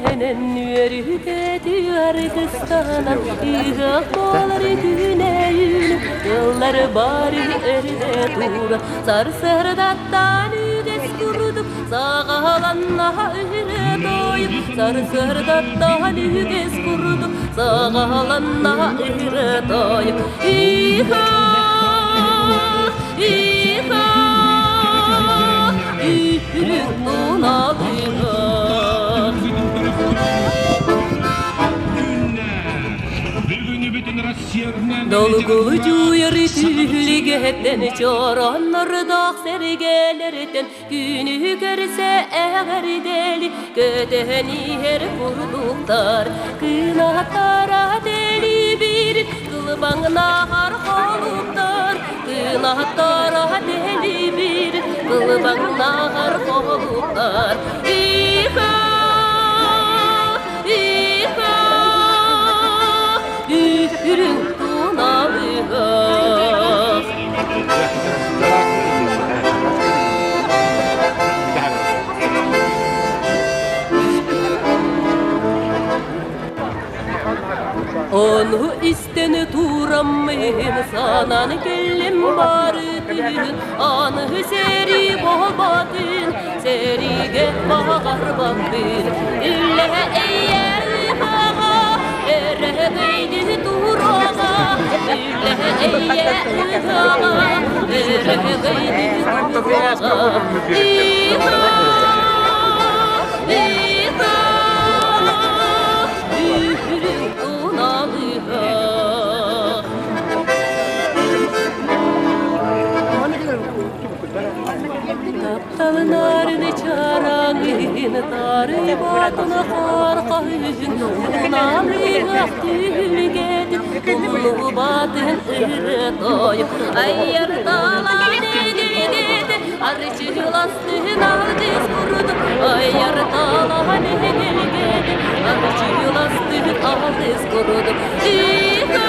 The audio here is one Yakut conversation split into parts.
симэнэн үөрүүкэти аргыстанан ыһыах буолар күнэ үүнү тыллар бары өрүтэ тура сарсыардаттан үгэс курдук саҕаланна өрө тойук сарсыардаттан үгэс курдук саҕаланна өрө тойук иха иха Үрүк туналыга. Долгуйар түлүгэттэн чороннордоох сэргэлэртэн күнү көрсө эҕэрдэли көтөн иһэр курдуктар кынаттара дэлибир кылбаҥнаһар холуктар кынаттара дэлибир кылбаҥнаһар холуктар Иха Иха үрүҥ туналыга. Ону истэн тураммын санаан кэллим барытын, аны сэрии буолбатын, сэриигэ баҕарбаппын. Үлэ эйэ ыһаҕа, өрөгөйдү туруоҕа, үлэ эйэ ыһаҕа, өрөгөйдү туруоҕа. Иха, иха, үһүрүн туналыга. Тапталынарын чараҥын тарыйбатын хархаһын унаалыах түһүлгэтин туллубатын ырытой айар талаан эгэлгэтин арчыластын ардыс курдук айар талаан эгэлгэтин арчыластын ардыс курдук Иха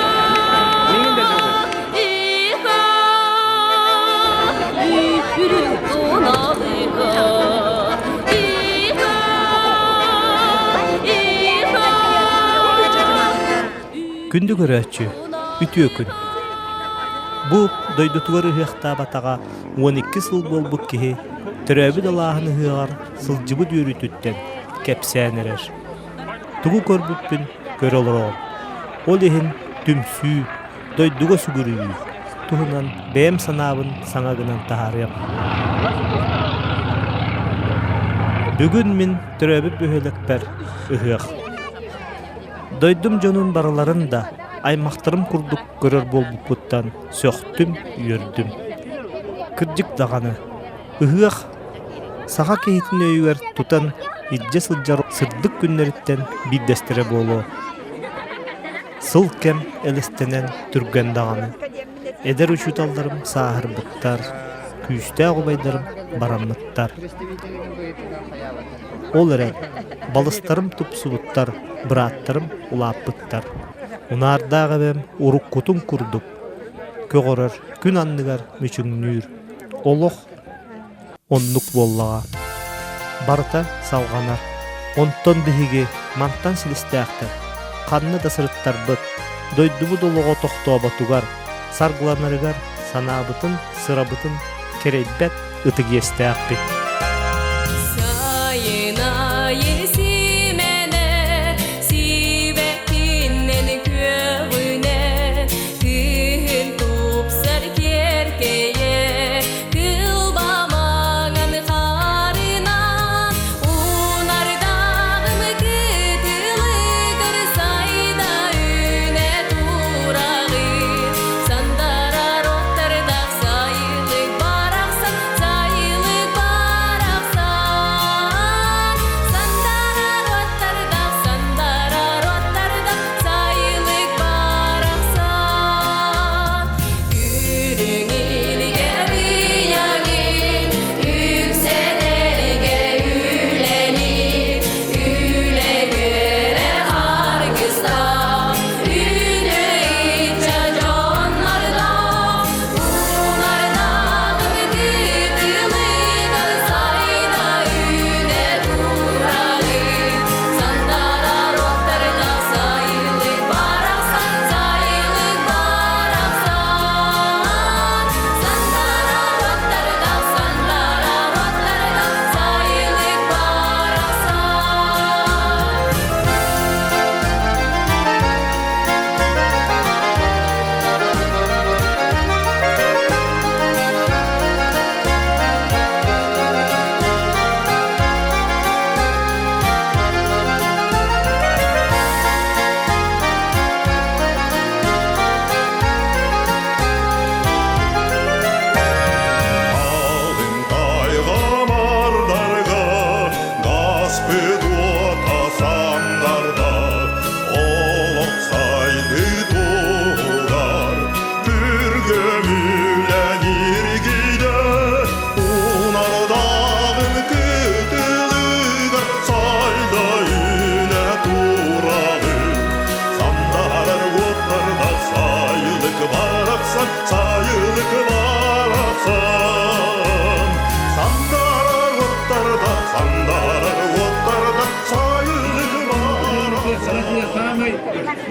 Иха Үпүрүн туналыга Иха Иха Күндү көрөөччү, үтүө күн. Бу дойдутугар ыһыахтаабатаҕа 12 сыл буолбут киһи төрөөбүт алааһын ыһыаҕар сылдьыбыт үөрүүтүттэн кэпсээн эрэр. Тугу көрбүппүн көрө олороҕун. Ол иһин түмсүү, дойдуга сүгүрүйүү туһунан бэйэм санаабын саҥа гынан таһаарыам. Бүгүн мин төрөөбүт бөһүөлэкпэр ыһыах. Дойдум дьонун барыларын да аймахтарым курдук көрөр буолбуппуттан сөхтүм, үөрдүм. Кырдьык даҕаны, ыһыах саха киһитин өйүгэр тутан илдьэ сылдьар сырдык күннэриттэн биирдэстэрэ буолуо. Сыл кэм элэстэнэн түргэн даҕаны. Эдэр учууталларым сааһырбыттар, күүстээх убайдарым бараммыттар. Ол эрэн, балыстарым тупсубуттар, бырааттарым улааппыттар. Унаардаах эбэм уруккутун курдук көҕөрөр, күн анныгар мүчүҥнүүр. Олох Оннук буоллаҕа. Барыта салҕанар. Онтон биһиги мантан силистээхтэр, ханна да сырыттарбыт, дойдубут олоҕо тохтооботугар, саргыланарыгар санаабытын, сырабытын кэрэйбэт ытык иэстээхпит. Сайын айы симэнэ, сибэккиннэн күөҕүнэ, күһүн тупсар киэркэйэ, Кылбамаҥан харынан унардаҕым кытылыгар сайда үүнэ тураҕын Сандарар оттардах сайылык барахсан, сайылык барахсан.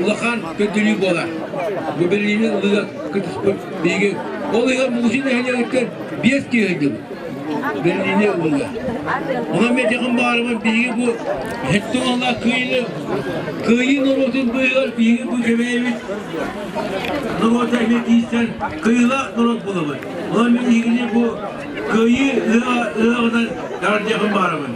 Улахан көрдөрүү буолар. Бу Берлини ылыыга кытыспыт биһиги ол ыйга Муусин нэһилиэгиттэн биэс киһи ыйдыбыт. Берлини ылыыга. Онон мен якын баарымын биһиги бу хэттэн алла кыайыны кыайыы норуотун быыһыгар биһиги бу кэбээбит норуота эмиэ тиийсэн кыайыылаах норуот буолабыт. Онон мин биһигини бу кыайыы ыаҕынан эҕэрдиэхин баарымын.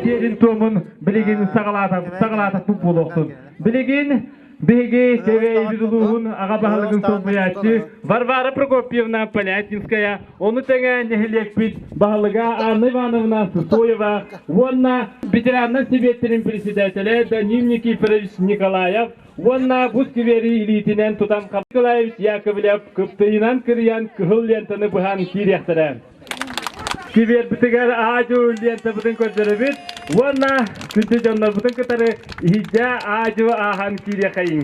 Сиэрин туомун билигин саҕалаатахпыт буолуохтун. Билигин Биһиги Кэбээйибит улууһун аҕа баһылыгын солбуйааччы Варвара Прокопьевна Полятинская, ону тэҥэ нэһилиэкпит баһылыга Анна Ивановна Сысоева уонна ветераннар сэбиэттэрин председателэ Данил Никифорович Николаев уонна бу сквери илиитинэн тутан Николаевич Яковлев кыптыйынан кырыйан кыһыл лентаны быһан киириэхтэрэ. Кибиэрбитигэр аа-дьуо лентабытын көрдөрөбүт уонна күндү дьоннорбутун кытары иһирдьэ аа-дьуо ааһан киириэхэйиҥ.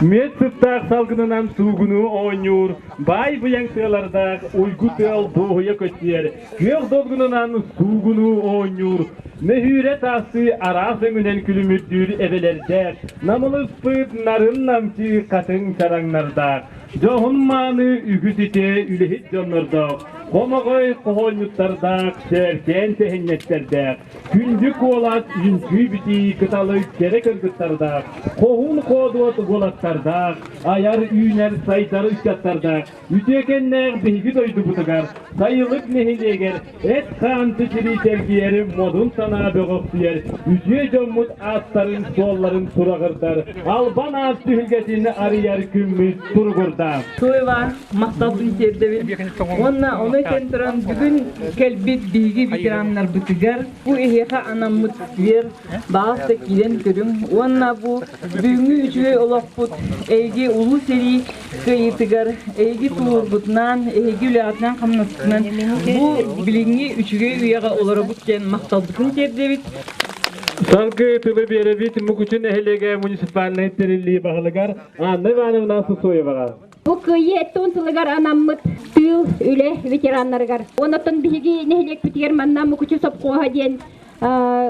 Мүөт сыттаах салгынынан суугунуу оонньуур, баай быйаҥ тыалардаах уйгу тыал дуоһуйа көччүйэр, күөх долгунунан суугунуу оонньуур, мөһүүрэ таастыы араас өҥүнэн күлүмүрдүүр эбэлэрдээх, намылыспыт нарын-намчы хатыҥ чараҥнардаах, Дьоһун-мааны үгүс ити үлэһит дьоннордоох, хомоҕой хоһоонньуттардаах, сээркээн сэһэнньэттэрдээх, күндү куолас үҥкүү-битии кыталык кэрэ кыргыттардаах, хоһуун-хоодуот уолаттардаах, айар үүнэр сайдар ыччаттардаах, үтүөкэннээх биһиги дойдубутугар, Сайылык нэһилиэгэр эт-хаан титирии чэлгийэр модун санаа бөҕөхсүйэр үтүө дьоммут ааттарын-суолларын сураҕырдар албан аат түһүлгэтин арыйар күммүт туругурда. Туева махталбын тиэрдэбин уонна ону этэн туран бүгүн кэлбит биһиги ветераннарбытыгар бу эһиэхэ анаммыт сквер баҕас да киирэн көрүҥ уонна бу бүгүҥҥү үчүгэй олохпут эйги улуу сэрии кыайыытыгар эһиги тулуургутунан, эһиги үлэҕитинэн-хамнаскытынан бу билиҥҥи үчүгэй үйэҕэ олоробут диэн махталбытын тиэрдэбит. Салгыы тылы биэрэбит Мукучу нэһилиэгэ муниципальнай тэриллии баһылыгар Анна Ивановна Сусоеваҕа. Бу кыайыы эттон сылыгар анаммыт тыыл үлэ ветераннарыгар. Онон биһиги нэһилиэкпитигэр манна Мукучу сопхуоһа диэн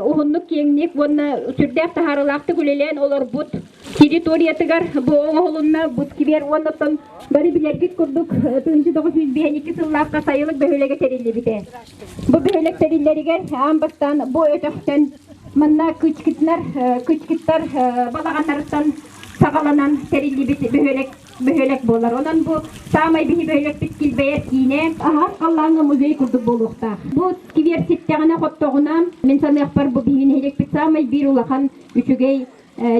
уһуннук киэҥник уонна сүрдээх таһаарыылаахтык үлэлээн олорбут территориятыгар бу оҥоһулунна бу сквер уонна оттон бары билэргит курдук 1952 сыллаахха сайылык бөһүөлэгэ тэриллибитэ. Бу бөһүөлэк тэриллэригэр аан бастаан бу өтөхтөн манна Кычкитнар Кычкиттар балаҕаннарыттан саҕаланан тэриллибит бөһүөлэк бөһүөлэк буолар. Онон бу саамай биһи бөһүөлэкпит килбэйэр киинэ аһаҕас халлааҥҥа музей курдук буолуохтаах. Бу сквер ситтэҕинэ-хоттоҕуна мин саныахпар бу биһиги нэһилиэкпит саамай биир улахан үчүгэй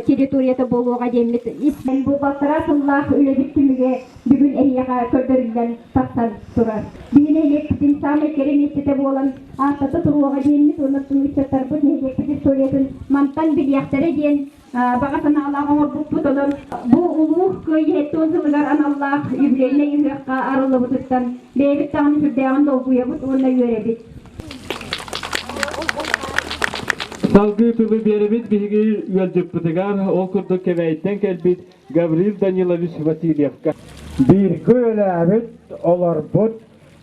территорията буолуоҕа диэммит ис бу балтараа сыллаах үлэбит түмүгэ бүгүн эһиэхэ көрдөрүллэн тахсан турар. Биһи нэһилиэкпитин саамай кэрэ миэстэтэ буолан ааттата туруоҕа диэммит уонна ыччаттарбыт нэһилиэкпит историятын мантан билиэхтэрэ диэн баҕа санаалаах оҥорбуппут. Онон бу улуу Кыайыы 70 сылыгар аналлаах юбилейнай ыһыахха арыллыбытыттан бэйэбит даҕаны сүрдээҕин долгуйабыт уонна үөрэбит. Салгыы тылы биэрэбит биһиги ыалдьыппытыгар, ол курдук Кэбээйиттэн кэлбит Гаврил Данилович Васильевка. Бииргэ үлэлээбит, олорбут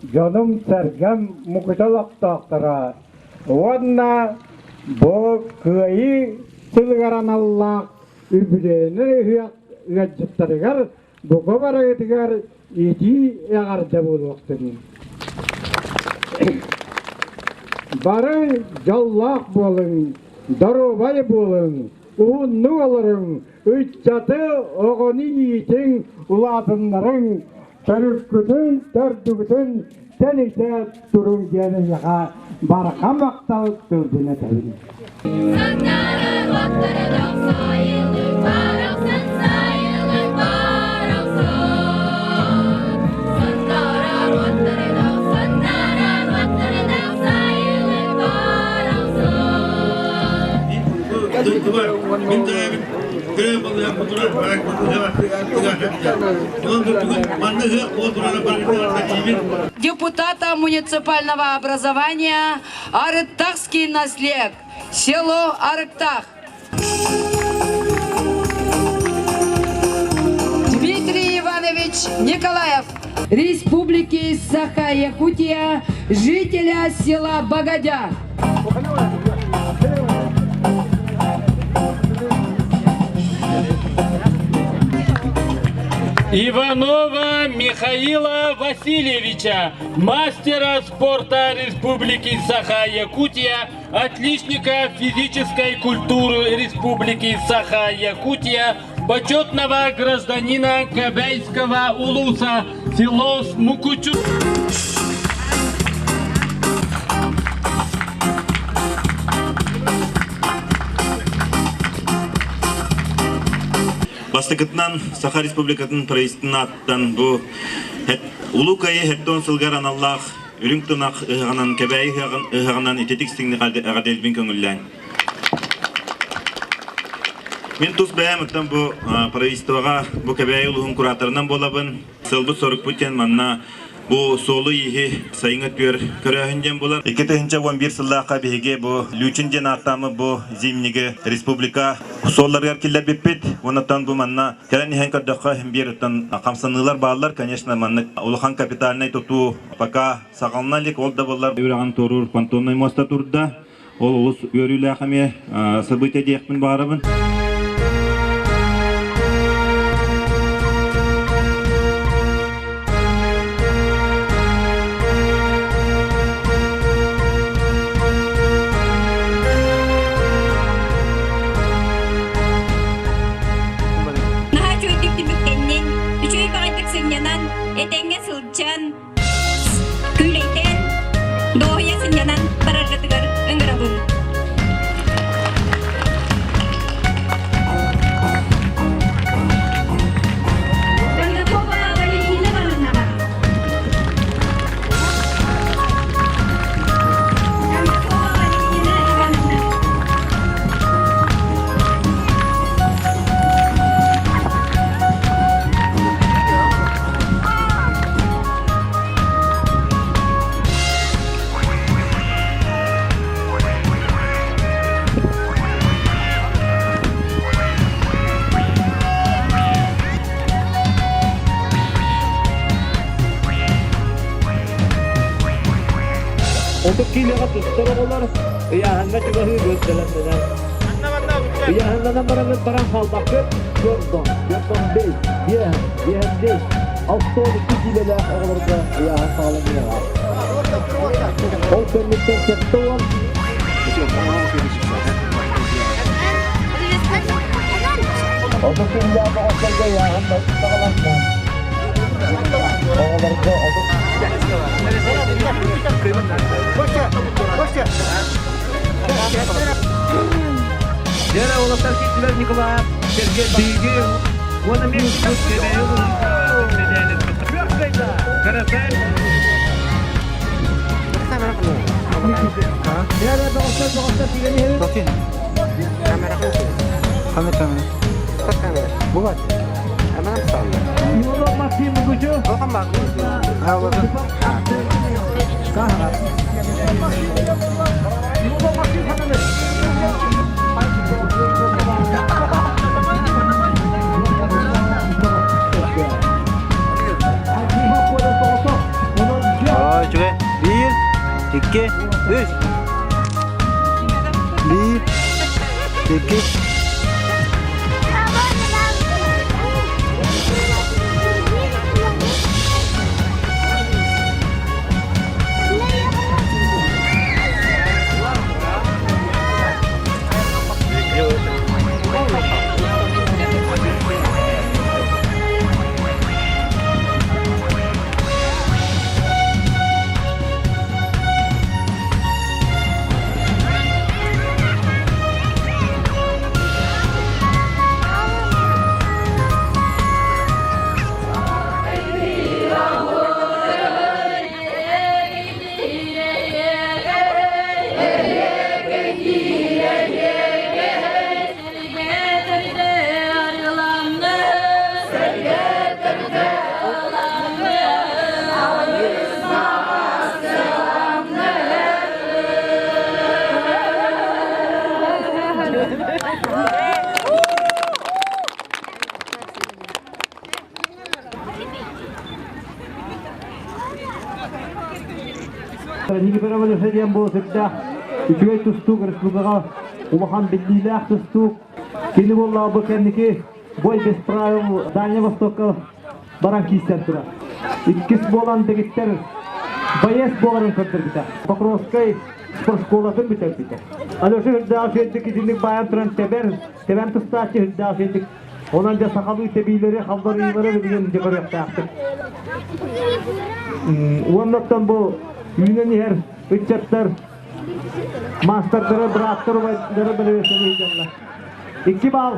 дьонум-сэргэм мукучу олохтоохторо уонна бу Кыайыы сылыгар аналлаах үбүлүөйүнэй ыһыах ыалдьыттарыгар бука барыгытыгар итии эҕэрдэ буолуохтун. Бары дьоллоох буолуҥ, доруобай буолуҥ, уһуннук олоруҥ, ыччаты, оҕону иитиҥ, улаатыннарыҥ, төрүккүтүн, төрдүгүтүн. тэнитэ туруҥ диэн эйиэхэ барҕа махтал тылбын этэбин. Депутата муниципального образования Арыктахский наслег, село Арыктах. Дмитрий Иванович Николаев, Республики Саха-Якутия, жителя села Богодя. Иванова Михаила Васильевича, мастера спорта Республики Саха-Якутия, отличника физической культуры Республики Саха-Якутия, почетного гражданина Кабейского улуса, село Мукучу. Бастакытынан Саха Республикатын правительствотын ааттан бу Улуу Кыайыы 70 сылгар аналлаах үрүҥ тунах ыһыаҕынан Кэбээйи ыһыаҕынан ититик сиҥни эҕэрдэлбин көҥүллээн. Мин тус бэйэм оттон бу правительствоҕа бу Кэбээйи улууһун кураторынан буолабын. Сылбыт-сорукпут диэн манна бу суолу-ииһи сайыҥҥы өттүгэр көрөөһүн диэн буолар. 2011 сыллаахха биһиги бу Лючин диэн ааттааммыт бу зимниги республика суолларыгар киллэрбиппит. Оннуттан бу манна кэлэн иһэн көрдөххө биир оттон хамсаныылар бааллар. Конечно, маннык улахан капитальнай тутуу пока саҕалана илик. Ол да буоллар үрэҕин туоруур понтоннай муоста турда. Ол олус үөрүүлээх эмиэ событие диэхпин баарабын. Наһаа үчүгэйдик түмүктэннин, үчүгэй баҕайдык сынньанан, этэҥҥэ сылдьан, Күүлэйдээн, дуоһуйа сынньанан бараргытыгар ыҥырабын. Кондакова Валентина Ивановнаҕа. Кондакова Валентина Ивановна. Отут киилэҕэ тустар оҕолор ыйааһыҥҥа чугаһыы бөлтөлөннүлэр. Ыйааһыннанан бараммыт баран хаалбаккыт Гордон, Гордон Бей, Биэһэн, Биэһэн Бей, 62 киилэлээх оҕолорго ыйааһын саҕаланыаҕа. Ол кэнниттэн 70 30 киилэлээх оҕолорго ыйааһын саҕаланна. Оҕолорго 30 Дьэ, уолаттар киирдилэр Николаев, Сергей Биги уонна мен Үчүгэй. Биир, икки, үс. Биир, икки. Никифоров Алеша диэн буол сүрдээх үчүгэй тустуук республикаҕа улахан биллиилээх тустуук. Кини буоллаҕа бу кэнники бой без правил Дальний Востокка баран киирсэн турар. Иккис буолан дэгиттэр боец буоларын көрдөрбүтэ. Покровскай спортшколатын бүтэрбитэ. Алеша үрдээх үчүгэйдик итинник баайан туран тэбэр, тэбэн тустааччы үрдээх үчүгэйдик. Онон дьэ сахалыы тэбиилэри, халларыылары билигин дьэ көрүөхтээхпит. Уоннаттан бу үүнэн иһэр ыччаттар маастардара, бырааттар, убайдара бэлэбиэстэни ыыталлар. Икки баал.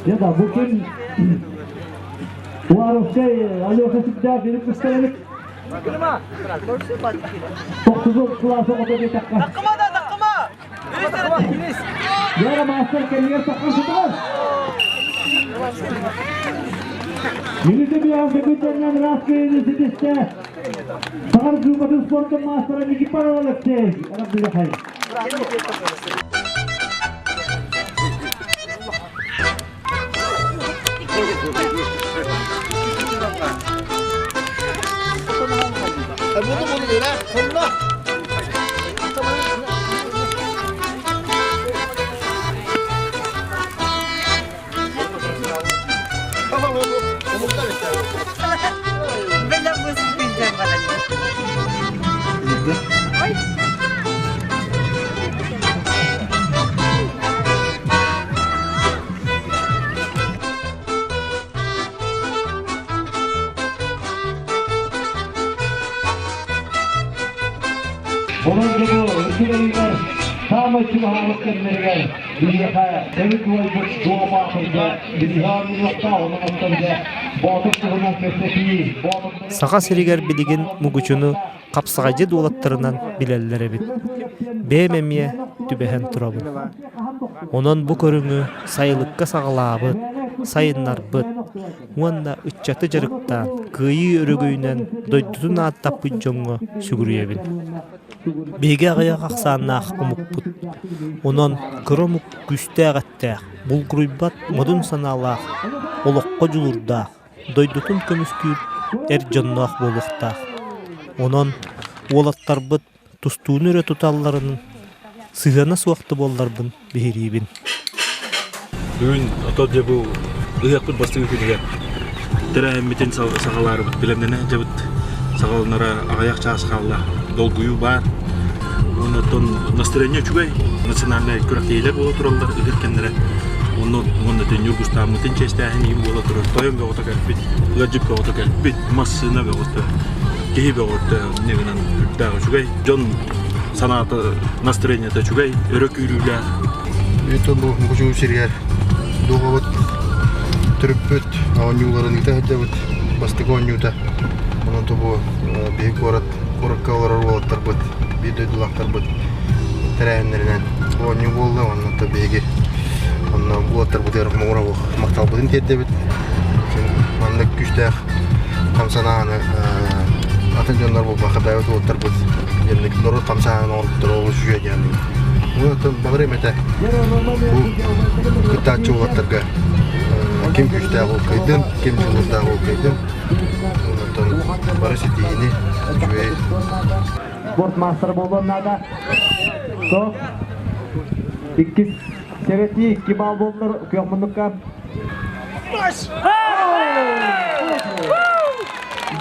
Дьэ да, бу күн Уваровскай Алеша Сиддаев илик быстарабыт. Тохтузу кылаасы оҕото диэтэххэ. Таккыма да, таккыма! Яра маастар кэмигэр таххан сытыгар. Минуты биһан дебюттеринэн ыраас кыайыыны ситистэ. Саҕар Зубатын спортун маастара Никифоров Алексей. Рабдыгахай. Онон дьону үчүгэйигэр саамай чугаһаабыт кэмнэригэр биһиэхэ төрүт уолбут Дуомаатырга бириһээн уруохтаах онон оттон дьэ Боотур туһунан кэпсэтии Саха сиригэр билигин Мугучуну хапсаҕайдьыт уолаттарынан билэллэр эбит. Бэйэм эмиэ түбэһэн турабын. Онон бу көрүҥү сайылыкка саҕалаабыт, сайыннарбыт уонна ыччаты дьарыктаан кыайыы өрөгөйүнэн дойдутун ааттаппыт дьоҥҥо сүгүрүйэбин. Биһиги аҕыйах ахсааннаах омукпут. Онон кыра омук күүстээх эттээх, булгуруйбат модун санаалаах, олоххо дьулуурдаах, дойдутун көмүскүүр эр дьонноох буолуохтаах. Онон уолаттарбыт тустууну эрэ туталларын сыһыана суох да буолларбын биһириибин. Бүгүн ото дьэ бу ыһыахпыт бастакы күнүгэр тэрээһиммитин саҕалаарыбыт бэлэмнэнэ сылдьабыт. Саҕаланара аҕыйах чаас хаалла. Долгуйуу баар. Уонна оттон настроение үчүгэй. Национальнай күрэхтэһиилэр буола тураллар ыһыах кэмнэрэ. Онно уонна Ньургустааммытын чиэстээһин иһин буола турар. Тойон бөҕөтө кэлбит, ыалдьыт бөҕөтө кэлбит, массыына бөҕөтө, киһи бөҕөтө инньэ гынан сүрдээх үчүгэй. Дьон санаата, настроениета үчүгэй, өрө күүрүүлээх. Үтэн бу Мукучу сиригэр дуоҕабыт төрүппүт оонньууларын ыыта сылдьабыт бастакы оонньуута. Онон бу биһи куорат куоракка олорор уолаттарбыт, биир дойдулаахтарбыт тэрээһиннэринэн бу оонньуу буолла. Онно биһиги онно уолаттарбытыгар муҥура махталбытын тиэрдэбит. Маннык күүстээх хамсанааһыны атын дьоннор буолбакка бэйэбит уолаттарбыт диэнник норуот хамсааһынын оҥорбуттара олус үчүгэй диэн Оттон баҕарыам этэ бу кыттааччы уолаттарга ким күүстээх ол кыайдын, ким дьулуурдаах ол кыайдын. Онтон бары ситиһиини үчүгэй Спорт маастара буолуон наада. Стоп. Иккис сэрэтии икки балл буоллар күөх муннукка.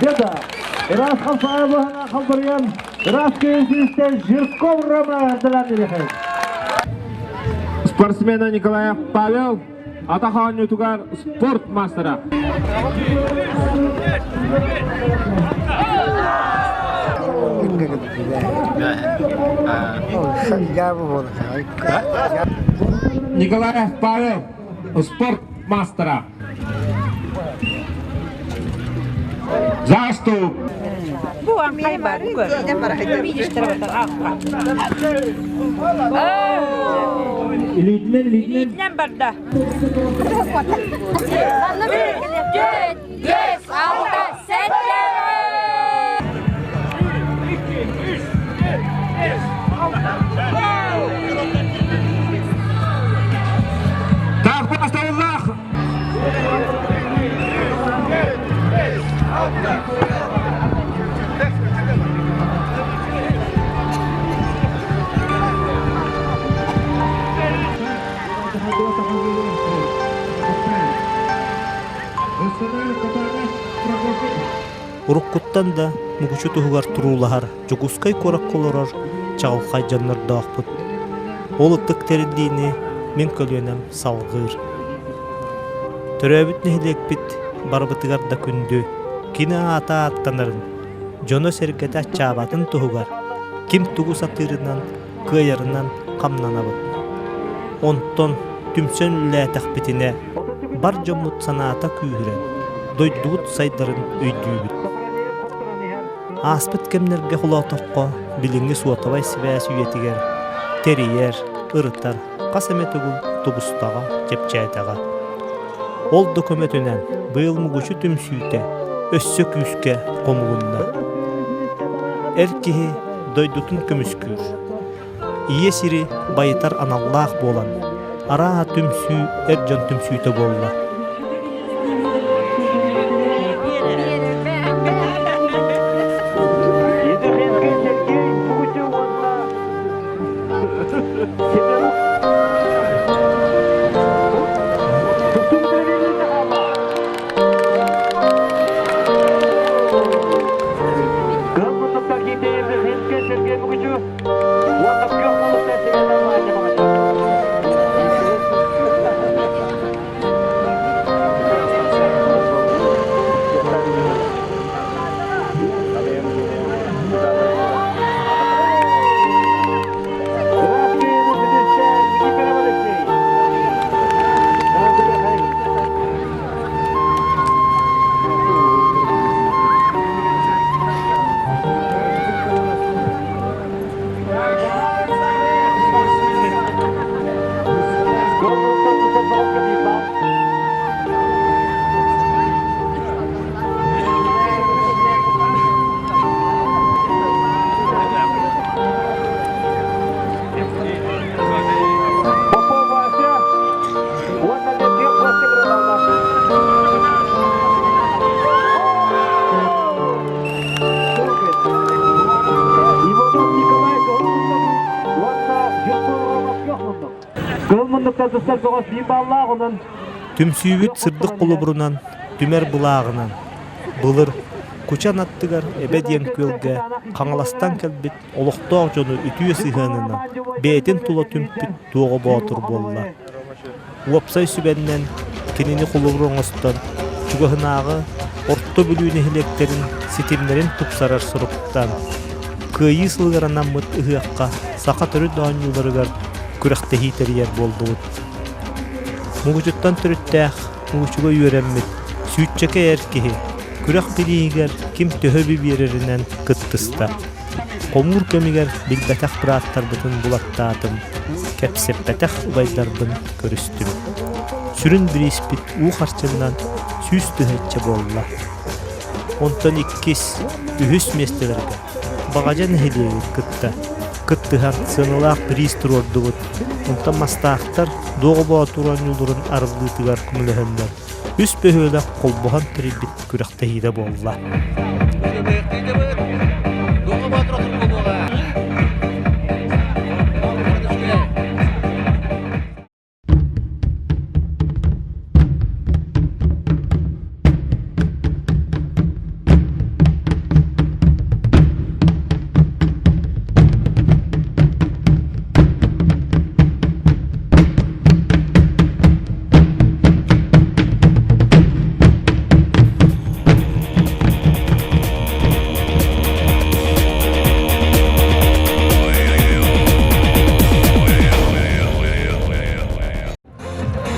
Деда. Ыраас хамсаҕа быһана халбарыйан ыраас кыайын Жирков Рома эрдэлээн Спортсмена Николаев Павел атах оонньуутугар спорт маастара. Николаев Павел спорт маастара. Заступ! Илиитинэн, илиитинэн. барда. Уруккуттан да Мукучу туһугар туруулаһар Дьокуускай куоракка олорор чаҕылхай дьоннордоохпут. Ол ытык тэриллиини мин көлүөнэм салҕыыр. Төрөөбүт нэһилиэкпит барыбытыгар да күндү, кини аата ааттанарын, дьоно-сэргэтэ аччаабатын туһугар ким тугу сатыырынан, кыайарынан хамнанабыт. Онтон түмсэн үлэлээтэхпитинэ, бар дьоммут санаата күүһүрэн, дойдубут сайдарын өйдүүбүт. Ааспыт кэмнэргэ холоотоххо, билиҥҥи суотабай сибээс үйэтигэр тэрийэр, ырытар хас эмэ төгүл тубустаҕа, чэпчээтэҕэ. Ол да көмөтүнэн быйыл Мугучу түмсүүтэ өссө күүскэ хомулунна. Эр киһи дойдутун көмүскүүр, ийэ сири байытар аналлаах буолан, арааһа түмсүү эр дьон түмсүүтэ буолла. Түмсүүбүт сырдык холобурунан, түмэр былааҕынан, былыр Кучан аттыгар Эбэ диэн күөлгэ Хаҥаластан кэлбит олохтоох дьону үтүө сыһыанынан бэйэтин тула түмпүт Туоҕа Боотур буолла. Уопсай сүбэннэн кинини холобур оҥостон, чугаһынааҕы Орто Бүлүү нэһилиэктэрин ситимнэрин тупсарар соруктан, Кыайыы сылыгар анаммыт ыһыахха саха төрүт оонньууларыгар күрэхтэһии тэрийэр буоллубут. Мугучуттан төрүттээх, Мугучуга үөрэммит сүүччэкэ эр киһи күрэх бирииһигэр ким төһө үбү биэрэринэн кыттыста. Хомуур кэмигэр билбэтэх бырааттарбытын булаттаатым, кэпсэппэтэх убайдарбын көрүстүм. Сүрүн бирииспит уу харчыннан 100 тыһыынча буолла. Онтон иккис, үһүс миэстэлэргэ Баҕадьа нэһилиэгин кытта кыттыһан сыаналаах бириис туруордубут. Онтон мастаахтар Дуоҕа Боотур оонньууларын арыллыытыгар көмөлөһөннөр үс бөһүөлэк холбоһон тэрийбит күрэхтэһиитэ буолла.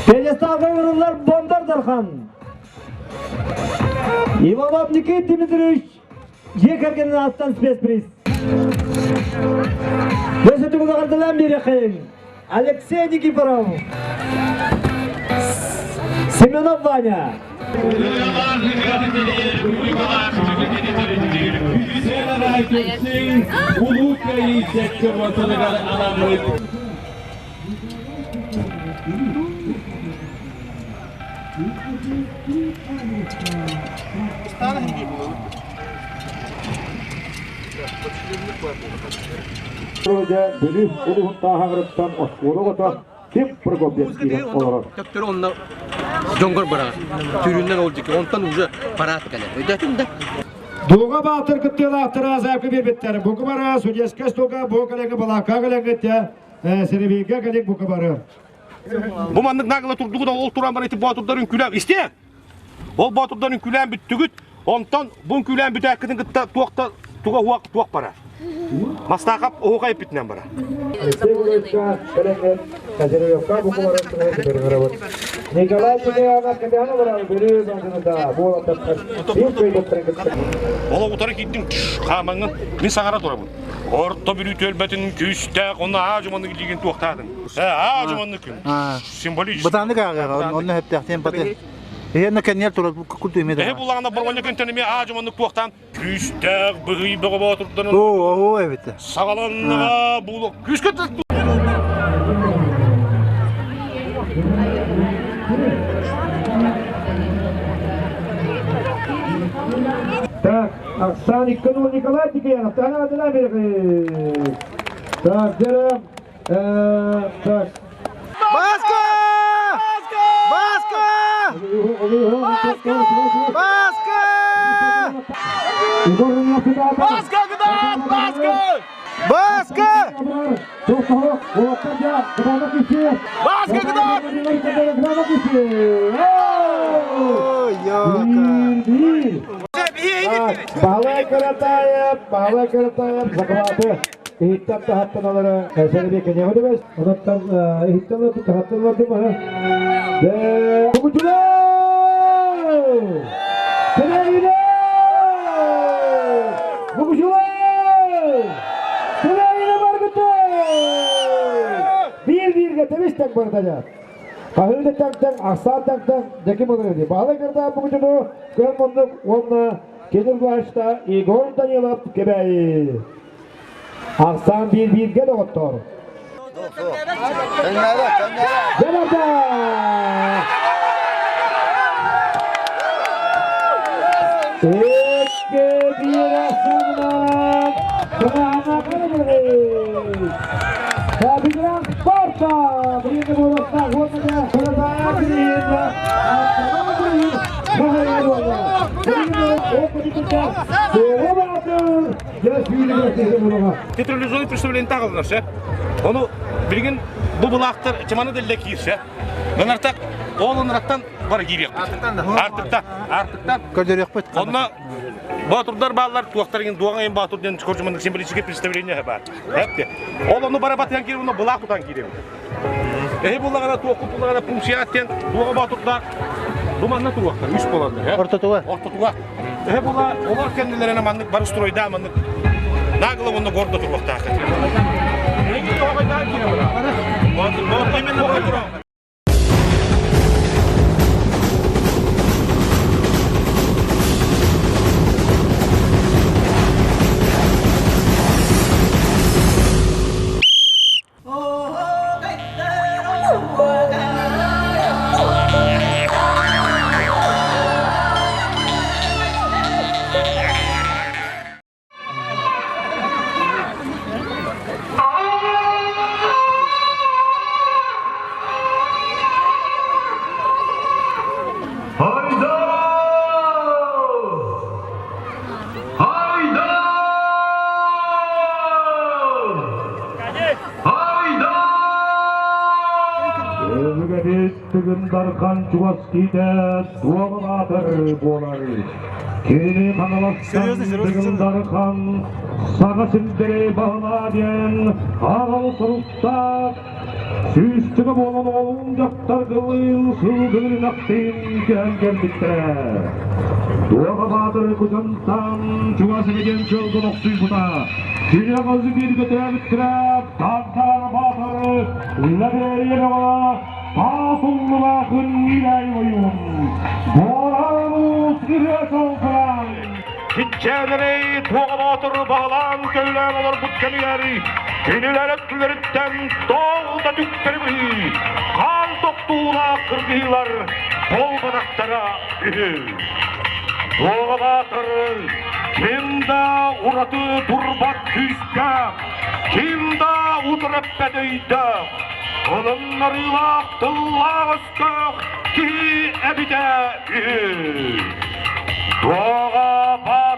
Пьедесталга ырыллар Бондар Дархан. Иванов Никита Дмитриевич дьиэ кэргэнин ааттан спецприз. Өсөтүгүлэҕэрдэлээн биэриэххэйиҥ. Алексей Никифоров. Семенов Ваня. Улуу Кыайыы сэттэ анаммыт Бүлүү улууһун Тааһаҕарыттан оскуола оҕото Ким Прокопьев киирэн олорор. Төптөрү онно дьоҥгор быраҕар. Түүрүннэн ол дьики. Онтон уже парад кэлэр. Өйдөөтүҥ да? Дуга баатыр кыттыылаахтара заявка биэрбиттэр. Бука бары судейскай столга бу кэлэҥҥэ балаакка кэлэҥҥиттэ Серебейгэ кэлиҥ бука бары. Бу маннык нагло турдугут ол туран баран ити боотурдар үҥкүүлээн истиэ. Ол боотурдар үҥкүүлээн бүттүгүт. Онтон бу үҥкүүлээн бүтээккитин кытта туох да туга уох туох барар. Мастаахап оһуохай эппитинэн барар. Николай Тимофеевна Капитанова Бүлүү баҕаната буолан Ол утары киирдим хаамаҥҥын мин саҥара турабын. Орто Бүлүү түөлбэтин күүстээх онно аа дьуманнык илиигин туохтаатыҥ. Аа дьуманнык символический. Бытааннык ааҕыаҕа онно сөптөөхтүн баты. Эһэнна кэннер турар курдук эмиэ Эһэ буллаҕына боронньо күнтэн эмиэ аа дьуманнык туохтаан күүстээх быһый бөҕө боотурдан Оо, оо эбит. Саҕаланнаҕа буулук күүскэ Так, Оксана Николаевна Николай Тикиянов, Таня Так, Дера, так. Баска! Баска! Баска! Баска! Баска, Гдат! Баска! Баска! Баска, Гдат! Балай Каратаев, Балай Каратаев, захваты. Иһиттэн таһаттан алары сэрби кенеҕе дөбөс. Онуттан иһиттэн таһаттан олордум аха. Тугутулар! Сэрейилер! Бугучулар! Сэрейиле баргыты! Биир-биирге тэбис-тэҥ барытаня. Хаһыы да тэҥ-тэҥ, ахсаан тэҥ-тэҥ, дьэки болар ини. Баһылай Каратаев бугучуну көн муннук уонна Кенир Влашта Егор Данилов Кэбээйи. Ахсаан биир-бииргэ доҕоттоор. Дьэ Икки биир ахсаанынан Саҥаһана Капитан спорта! Билиҥҥи буолуохтаах уонна да Театрализованный представление тағылынар ше. Оны билигин бу былаахтар чыманы дэллэ киирсе. Ынартак ол ыныраттан бар киириэхпит. Артыктан. Артыктан. Көрдөрүөхпүт. Онно Боотурдар бааллар туохтарыгын дуоҕа Боотур диэн коржуманнык символическое представление баар. Ол ону бара батыһан киирэн, онно былаах тутан киирэбит. Эһи буллаҕына туохку буллаҕына пункция диэн туоҕа боотурдаах бу манна туруохтар үс буоланнар. Ортотуга. Ортотуга. Эһи була олор кэннилэринэ маннык бары стройдаа маннык нагло уонна гордо туруохтаах. Именно Hayda! Hayda! Hayda! Өбүгэбит Тыгын Дархан чугас киитэ дуоҕалаатар буолар. Кини Хаҥаластан Тыгын Дархан саҥа сирдэри баһылаа диэн аҕал соруктаах сүүсчэкэ буолан оҕолуун дьахтар кылыын сылгы ынахтыын көһөн кэлбиттэрэ. Дуоҕа Баатыр кучантан чугас эбитин сылгын охсуйбута. Кини аҕасы бииргэ төрөөбүттэрэ Тантаар Баатыр Лэбиэрийэ бөҕө Таас уллулаах ынньыырай ойуун, буораан уус ырыа чолбураан, Киччээнэрэй Туоҕа Боотур баһылаан-көһүлээн олорбут кэмигэр кинилэр өттүлэриттэн тоҕ да түктэри быһыы, хаан тохтуулаах кыргыһыылар буолбатахтара үһү. Туоҕа Баатыр ким да ураты турбат күүстээх, ким да утарыппат өйдөөх, Ылыннарыылаах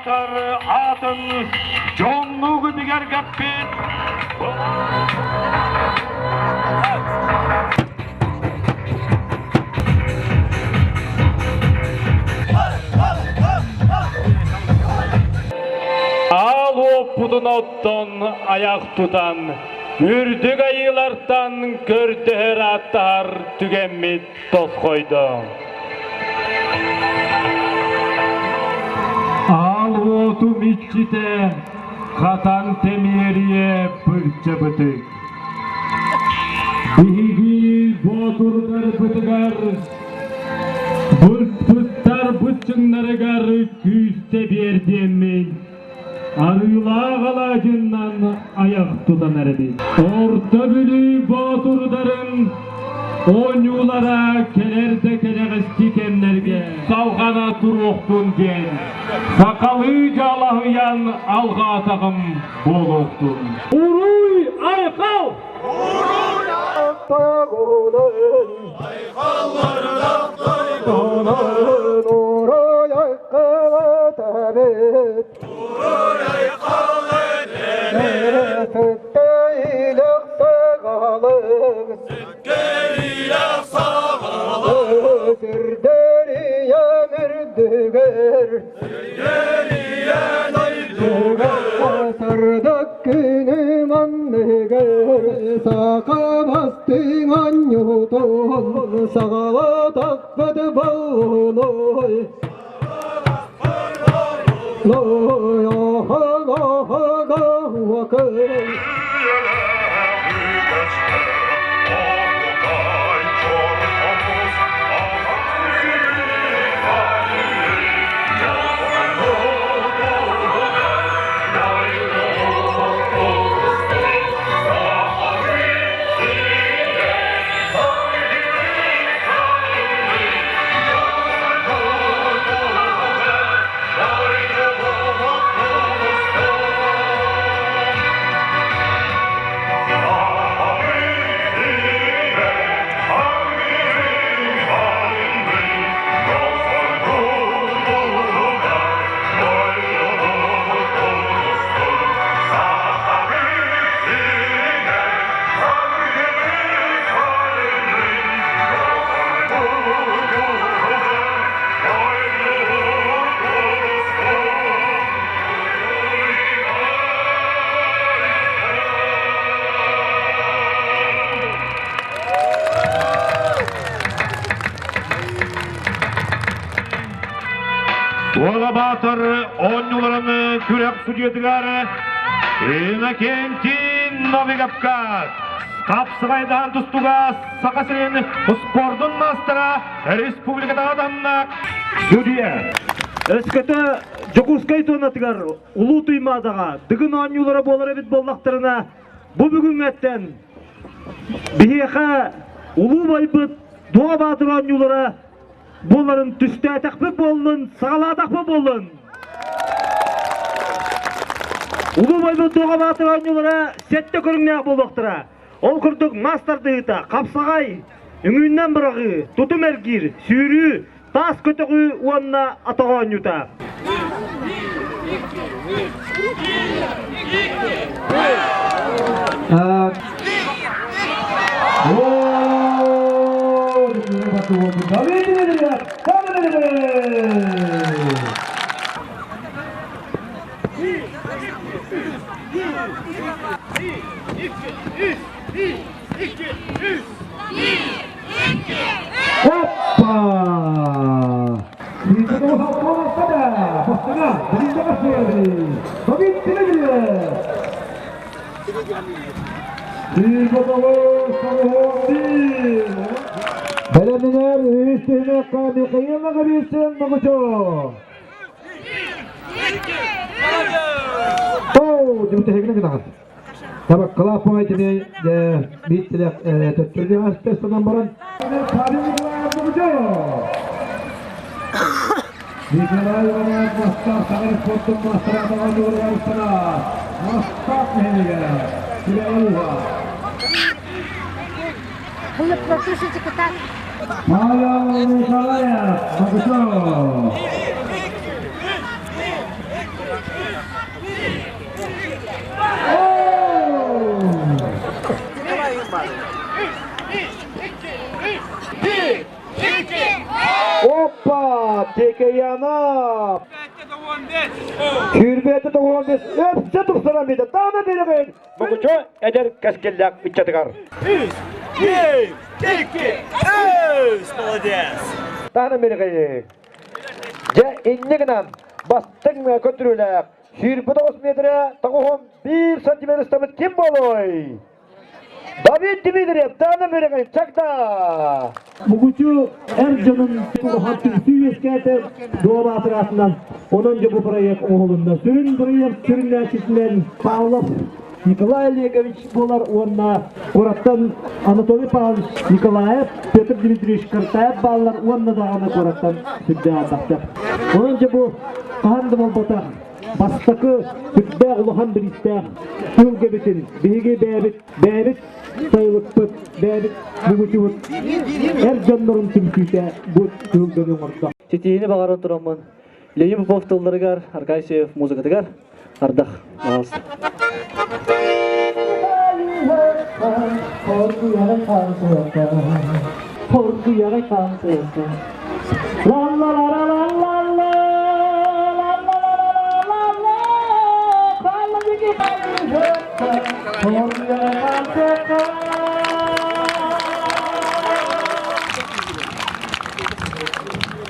Баатыр аатын дьоҥнуугу бигэргэппит Аал уоппутун оттон айах тутан, үрдүк айыылартан көрдөһөр ааттаһар түгэммит тосхойдо. Аал уотум иччитэ хатан тэмиэрийэ бырдьабытык. Биһиги боотурдарбытыгар быспыттар быччыҥнарыгар күүстэ биэрдиэммин арыылаах алаадьыннан айах тутан эрэбит. Орто Бүлүү боотурдарын оонньуулара кэлэр да кэлэҕэсти кэмнэргэ салҕана туруохтун диэн сахалыы дьалаһыйан алҕаатаҕым буолуохтун. Уруй айхал! Сырдык күнүм анныгар саха бастыҥ анньутун саҕалатахпыт боллой Лой Туола Баатыр оонньууларын күрэх судьуйатыгар Иннокентий Новиковка хапсаҕайдаан тустууга Саха сирин спордун маастара республикатааҕы таһымнаах Судьуйа өскөтө Дьокуускай туонатыгар Улуу Туймаадаҕа Дыгын оонньуулара буолар эбит буоллахтарына бу бүгүҥҥэттэн биһиэхэ улуу байбыт Дуоҕа Баатыр оонньуулара буоларын түстээтэхпит буоллун, саҕалаатахпыт буоллун. Улуу байбыт Дуоҕа Баатыр оонньуулара сэттэ көрүҥнээх буолуохтара. Ол курдук мас тардыһыыта, хапсаҕай, үҥүүннэн быраҕыы, тутум эргиир, сүүрүү, таас көтөҕүү уонна атах оонньуута. Опа! Бэлэмнэнэр үһүс түһүмэххэ Михаил Ноговицын Мукучу. Оу, дьүмтэһигинэ гынаҕыт. Табаккалаах баҕайытыны биир төттөрү астынан баран Николай Иванов Мастаах саҥа спордун маастара Мастаах Мастаах нэһилиэгэ Күрэҕэ Павел Николаев Мокучу. Опа! Текеянов! Сүүрбэти тоҕуон бес өпсө тупсаран биэрдэ. Таана биэрэгин! Мукучу эдэр кэскиллээх ыччатыгар. Үс, биир, икки, үс! Молодец! Таана биэрэгин! Дьэ, инньэ гынан бастыҥ көтүрүүлээх 29 метрэ 91 сантиметр ыстаммыт ким буолуой? Давид Дмитриев, Таана Мөрөгөн, Чагда! Мукучу эр дьонун улахан түмсүү үөскээтэ Дуобаатыр аатынан. Онон дьэ бу проект оҥоһулунна. Сүрүн проект сүрүннээччитинэн Павлов Николай Олегович буолар уонна куораттан Анатолий Павлович Николаев, Петр Дмитриевич Картаев бааллар уонна даҕаны куораттан сүрдээх Онон дьэ бу хаһан да буолбатах бастакы сүрдээх улахан бириистээх түһүлгэбитин биһиги бэйэбит бэйэбит сайылыкпыт, бэйэбит муҥучубут эр дьоннорун түмсүүтэ бу түһүлгэни оҥордо. Ситиһиини баҕаран тураммын Леонид Попов тылларыгар, Аркадий Сеев музыкатыгар ардах пожалуйста.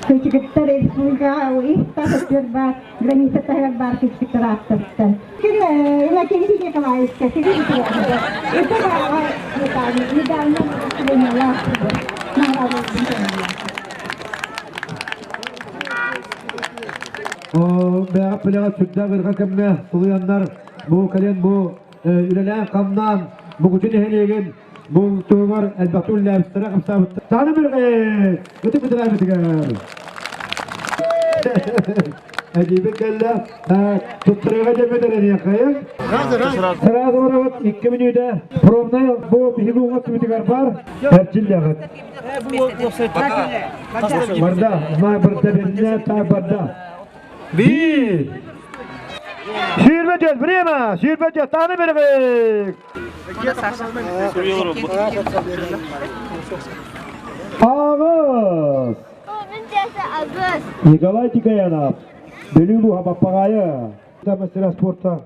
Кычыгыттар республикаҕа тас өттүгэр баар граница таһыгар баар кычыгыттар ааттарыттан. Кин Иннокентий Николаевичка Это недавно приняла Бэҕэ пилэҕэ сүрдээх ыархан кэмҥэ тулуйаннар бу кэлин бу үлэлээн-хамнаан Мукучу нэһилиэгин бу туһугар элбэхтик үлэлээбиттэрэ хамсаабыттар. Сааны бирҕэ ытык битирээбитигэр Эдиибит кэллэ туттарыыга дэммит эрэниэххэйин. Сразу барабыт 2 мүнүүтэ. Пробнай бу биһиги уҥа түбүтүгэр бар. Эрчиллэҕит. Барда, знай барда, берне, та барда. Биир. Сүүрбэ время, сүүрбэ таны беребек. Аҕыс. Николай Тикаянов, Бүлүү улууһа Баппаҕаайы. Мастера спорта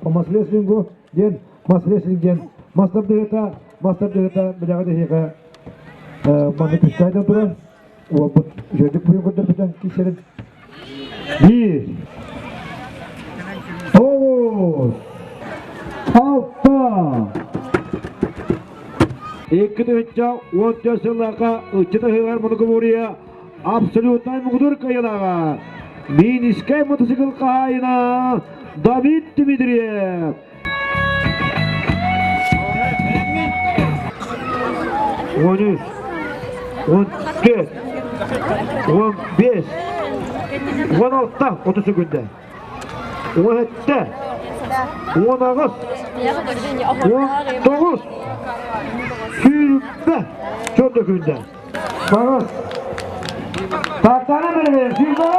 по мас-рестлингу диэн мас-рестлинг диэн мастер мастер билэҕэ дэһиэхэ манна күстайдан турар уолбут үчүгэйдик буйун көрдөрбүтэн киирсэрин биир тоҕус алта 2014 сыллаахха ыччат ыһыаҕар моногомория абсолютнай муҥутуур кыайыылааҕа Минскэй мотоцикл хаһаайына Давид Дмитриев. 13, 14, 15, 16, 30 секунда. 17, 18, 19, сүүрбэ, чордо күндэ. Барыс. Тартана берген сүүрбэ!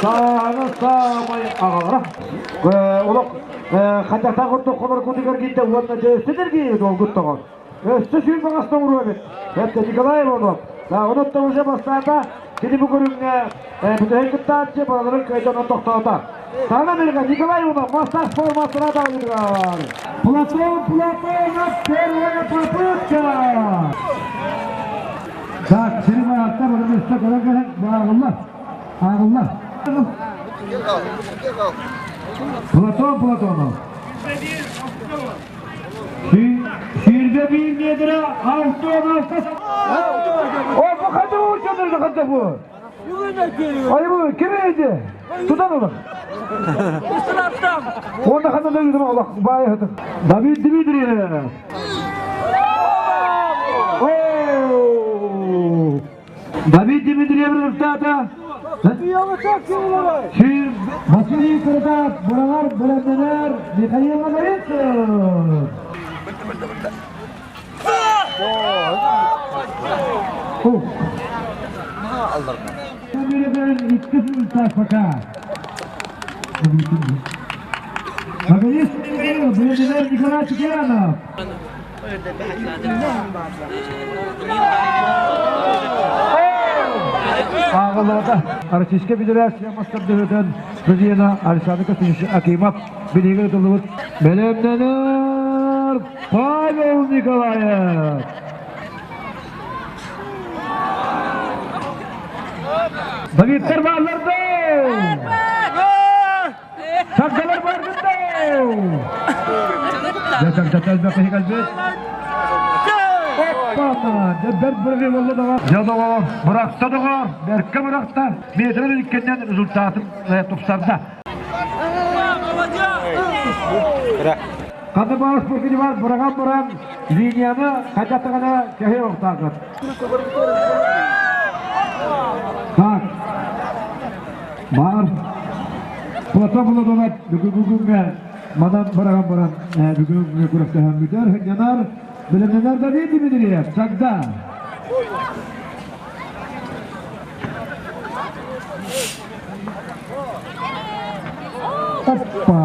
Сааны саамай аҕалара. Олох хатата курдук холор кутугар киирдэ уонна өссө дэрги долгуттоҕор. Өссө сүүрбэ хастан уруа эбит. Это Николай Иванов. Да, онуттан уже бастаата. Кини бу көрүҥҥэ бүтэһик кыттааччы балаларын кыайдан тохтоото. Саҥа Америка Николай Иванов мастар форматына даҕалыгар. Платон Платонов первая попытка. Так, сирин аяқта бір өсті көрген керек, ағылла. Ағылла. Платон Платонов. Сүүрбэ биир метрэ 6-16. О, бу ханна учуоннар ханна бу? Ай бу ким еді? Тутан олар. Онда ханна да юдум Аллах бай хатыр. Давид Дмитриев. Давид Дмитриев результата. Василий Каратаев, Буралар, Бөлемненер, Михаил Магаринцев. Магаринцев, Бөлемненер Николай Чукеранов. Табалларата Российская Федерация мастардыһытын президена Александр Константинович Акимов билиги ытыллыбыт бэлэмнэнэр Павел Николаев. Давидтар бааллар Саргалар баргытта! Дьэ, бырахта доҕор, бэркэ бырахта. Метрин иккиннэн результатын тупсарда. Ханна баар спортивный бар быраҕан баран линияны хайдатаҕына кэһи охтаахыт. Так. Баар. Платон Платонов бүгүҥҥү күҥҥэ манан быраҕан баран бүгүҥҥү күрэхтэһэн бүтэр, сынньанар, бэлэмнэнэр Давид Дмитриев, Чагда. Оппа!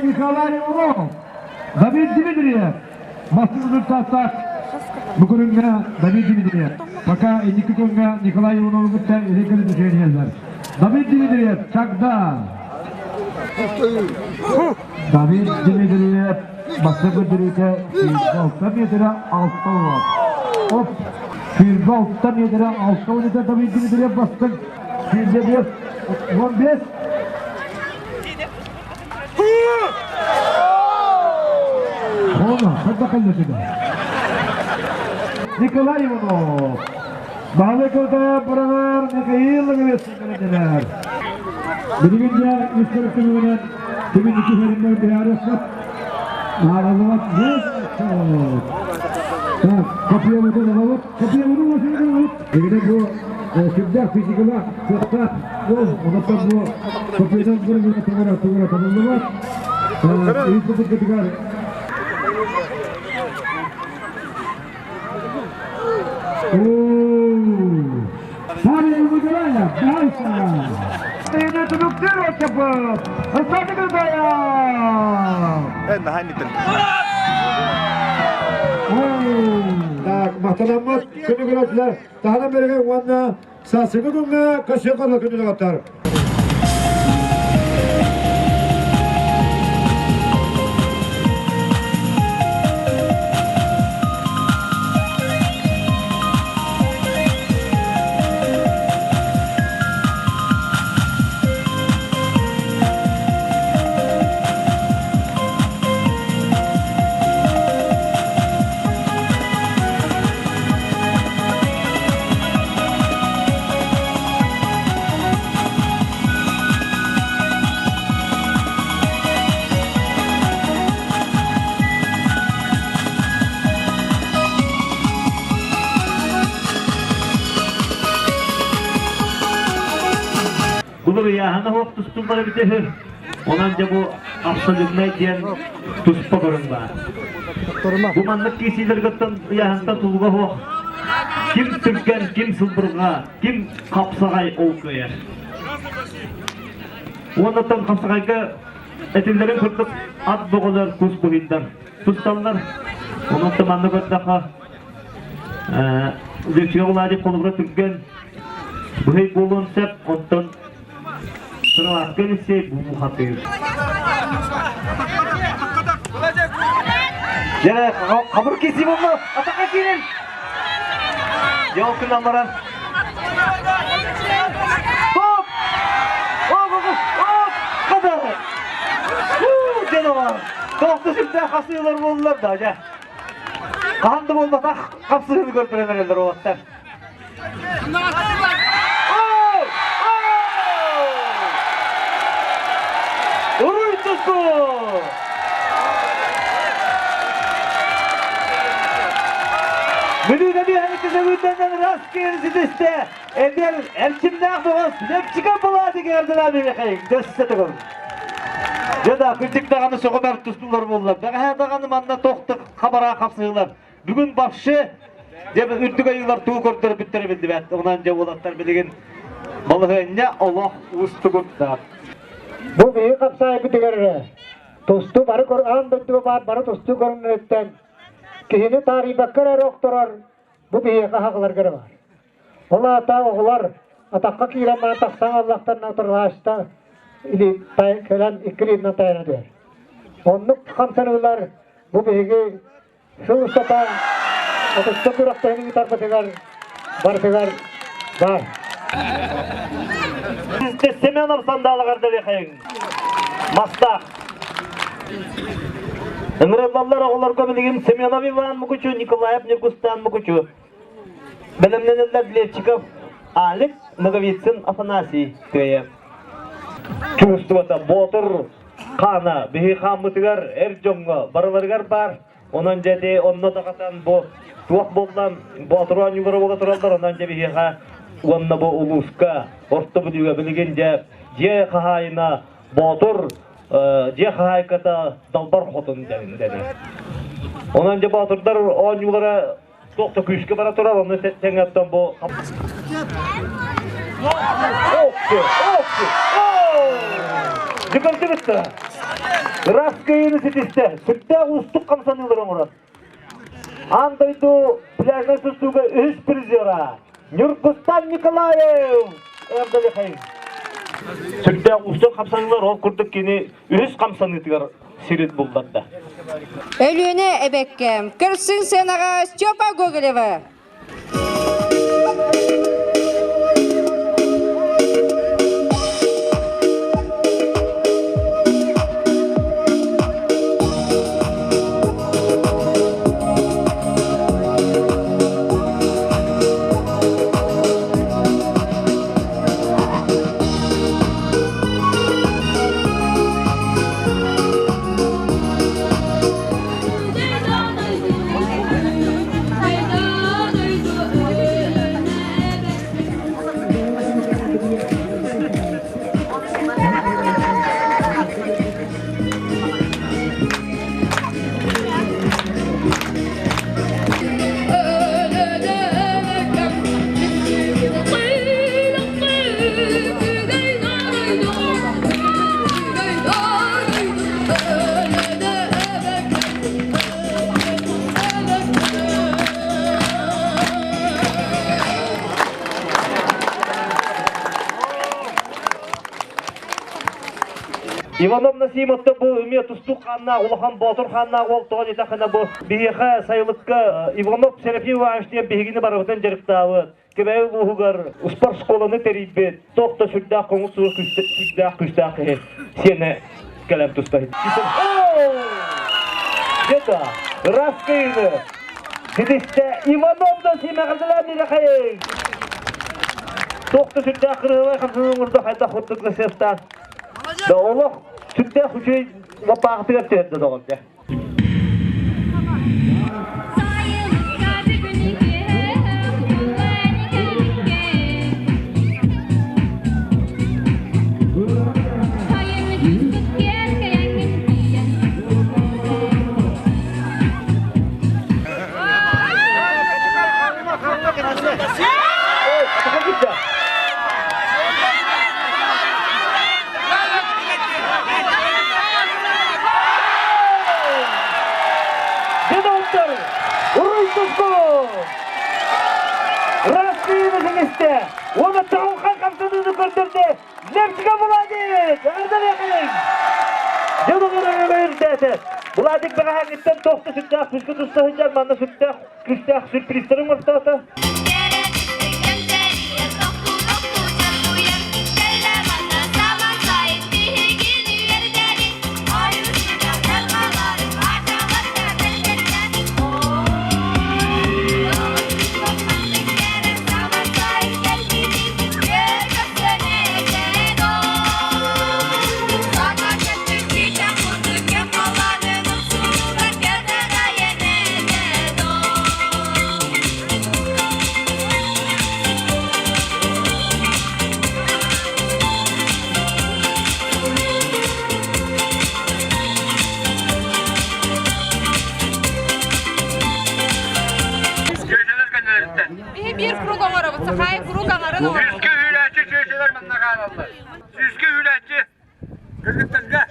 Николай Иванов, Давид Дмитриев, Бастыҥ результаттаах бу көрүҥҥэ Давид Дмитриев. Пока инники күҥҥэ Николай Иванову кытта илин кэлин үчүгэй Давид Дмитриев, Чагда. Давид Дмитриев бастакы көрдөрүүтэ 26 метрэ 6 уон. Оп! 26 метрэ 6 уон Давид Дмитриев бастыҥ 25 15 Николай Иванов. Баһылай Кылтаев быраҕар Михаил Логовец кэлэннилэр. Билигин дьэ үс көрүктүгүнэн кимин икки сэриннэр быһаарыахпыт. Ааҕыллыбат Так, копиябытын ылабыт. Копиябытын ылабыт. Дегенен бу сүрдээх физикалаах, кыахтаах уол. Онон бу копиянан бырыгына тугура тугура табыллыбат. Ыйыппытыгар Павел Николаев, дальше! Түмүктүүр отчаппыт! Ыстааты Кырдаев! Так, махтанаммыт күнү көрөөччүлэр таһынан бэригэр уонна сарсыҥҥы күҥҥэ көрсүөххэ күнү Былыр ыйааһына суох тустуллар эбитэ үһү. Онон дьэ бу абсолютнай диэн туспа көрүҥ баар. Бу маннык киирсиилэргиттэн ыйааһынтан тулуга суох. Ким түргэн, ким сылбырҕа, ким хапсаҕай ол кыайар. Уоннаттан хапсаҕайга этиллэрин курдук ат бөҕөлөр, кус быһыйдар тусталлар. Онон манна көрдөххө Лүчүө Владик холобура түргэн быһый буолуон сөп, онтон Сыраласка Алексей буу хатыыр. Дьэ, хабыр киси болла, атака киирин! Дьэ, ол күн баран. Топ! Оп, оп, оп! Хада! Дьэ, тоқты сүрдээх хасыылар боллар да, дьэ. Хаһан да буолбатах хапсыһыыны көрдөрөн эрэллэр уолаттар. Уруй туску! Бүлүүнэ биһэникки сөбүтэннэн раз киэр ситистэ. Эдэр эрчимнээх бөҕөс Лепчика Буладик эрдэлээн Михаил дөссө төгөл. Дьэ да, кырдьык даҕаны сөҕүмэр тустуулар буоллар. Бэҕэһээ даҕаны манна тохтук хабараа хапсыһыылар. Бүгүн вообще дьэ үрдүк айыылар тугу көрдөрбүттэрэ биллибэт. Онон дьэ уолаттар билигин балаһыанньа олох уустугурда. Бу биһи хапсаайбытыгар эрэ. Тустуу бары аан дойдуга баар бары тустуу көрүҥнэриттэн киһини таарыйбакка эрэ охторор бу биһиэхэ аһаҕаларга эрэ баар. Ол аата оҕолор атахха киирэн баран тахсан аллахтарына утарылаачта или кэлэн икки илиинэн тайана түһэр. Оннук хамсаныылар бу биһиги сыл устата отучча күрэхтэһини ыытарбытыгар барытыгар баар. Семенов сандалыгар дэлэхэйиҥ. Мастаах. Ыҥырыллаллар оҕолорго билигин Семенов Иван Мукучу, Николаев Ньургустан Мукучу. Бэлэмнэнэллэр Левчиков Алик, Ноговицын Афанасий Тыайа. Чувствовата Боотур хаана биһи хааммытыгар эр дьоҥҥо барыларыгар баар. Онон дьэ ити онно даҕатан бу туох буолла Боотур оонньуулара буола тураллар онон дьэ биһиэхэ уонна бу улууска Орто Бүлүүгэ билигин дьэ дьиэ хаһаайына Боотур дьиэ хаһаайката Далбар Хотун дэнэр. Онон дьэ Боотурдар оонньуулара туох да күүскэ бара турар онно тэҥҥэттэн бу Окки, окки, Дьүкөлдүбүттэ. Ыраас кыайыыны ситистэ. Сүрдээх уустук хамсаныылары оҥорор. Аан дойду пляжнай тустууга үһүс призера Ньургустан Николаев Эрдалихай. Сүрдээх уустук хамсаныылар ол курдук кини үһүс хамсаныытыгар сирин булларда. Өлүөнэ эбэккэ көрсүн сценаҕа Степа Гоголева. Иванов Насимовта бу эмиэ тустуук хааннаах, улахан боотур хааннаах уол тоҕо диэтэххинэ бу биһиэхэ сайылыкка Иванов Серафим Иванович диэн биһигини барыбытын дьарыктаабыт. Кэбээйи улууһугар успар школаны тэрийбит, туох да сүрдээх көҥүл суох сүрдээх күүстээх киһи сиэнэ кэлэн туста. Где-то Раскыны ситистэ Иванов да симэҕэлэлээн ирэхэйин. Туох да сүрдээх кырыһылай хамсаныы оҥордо хайдах курдук насыастаан. Да олох сүрдээх үчүгэй лаппаахытыгар түһэрдэ доҕор дьэ. Дедовтар, Уруй-туску! Россияны силисте! Оны чаҕылхай хамсаныыны көрдөрдө Левчика Владик! Эҕэрдэлиэхиҥ! Дьон оҥорор үрдээтэ. Владик бэҕэһээҥҥиттэн туох да сүрдээх күүскэ туста сылдьар, манна сүрдээх күүстээх сюрпризтары оҥортоото. Биһи биир круг оҥоробут, сахаайы круг аҥарын оҥоробут. Сүүскэ үүрээччи чүөчэлэр манна хаалаллар. Сүүскэ үүрээччи кыргыттарга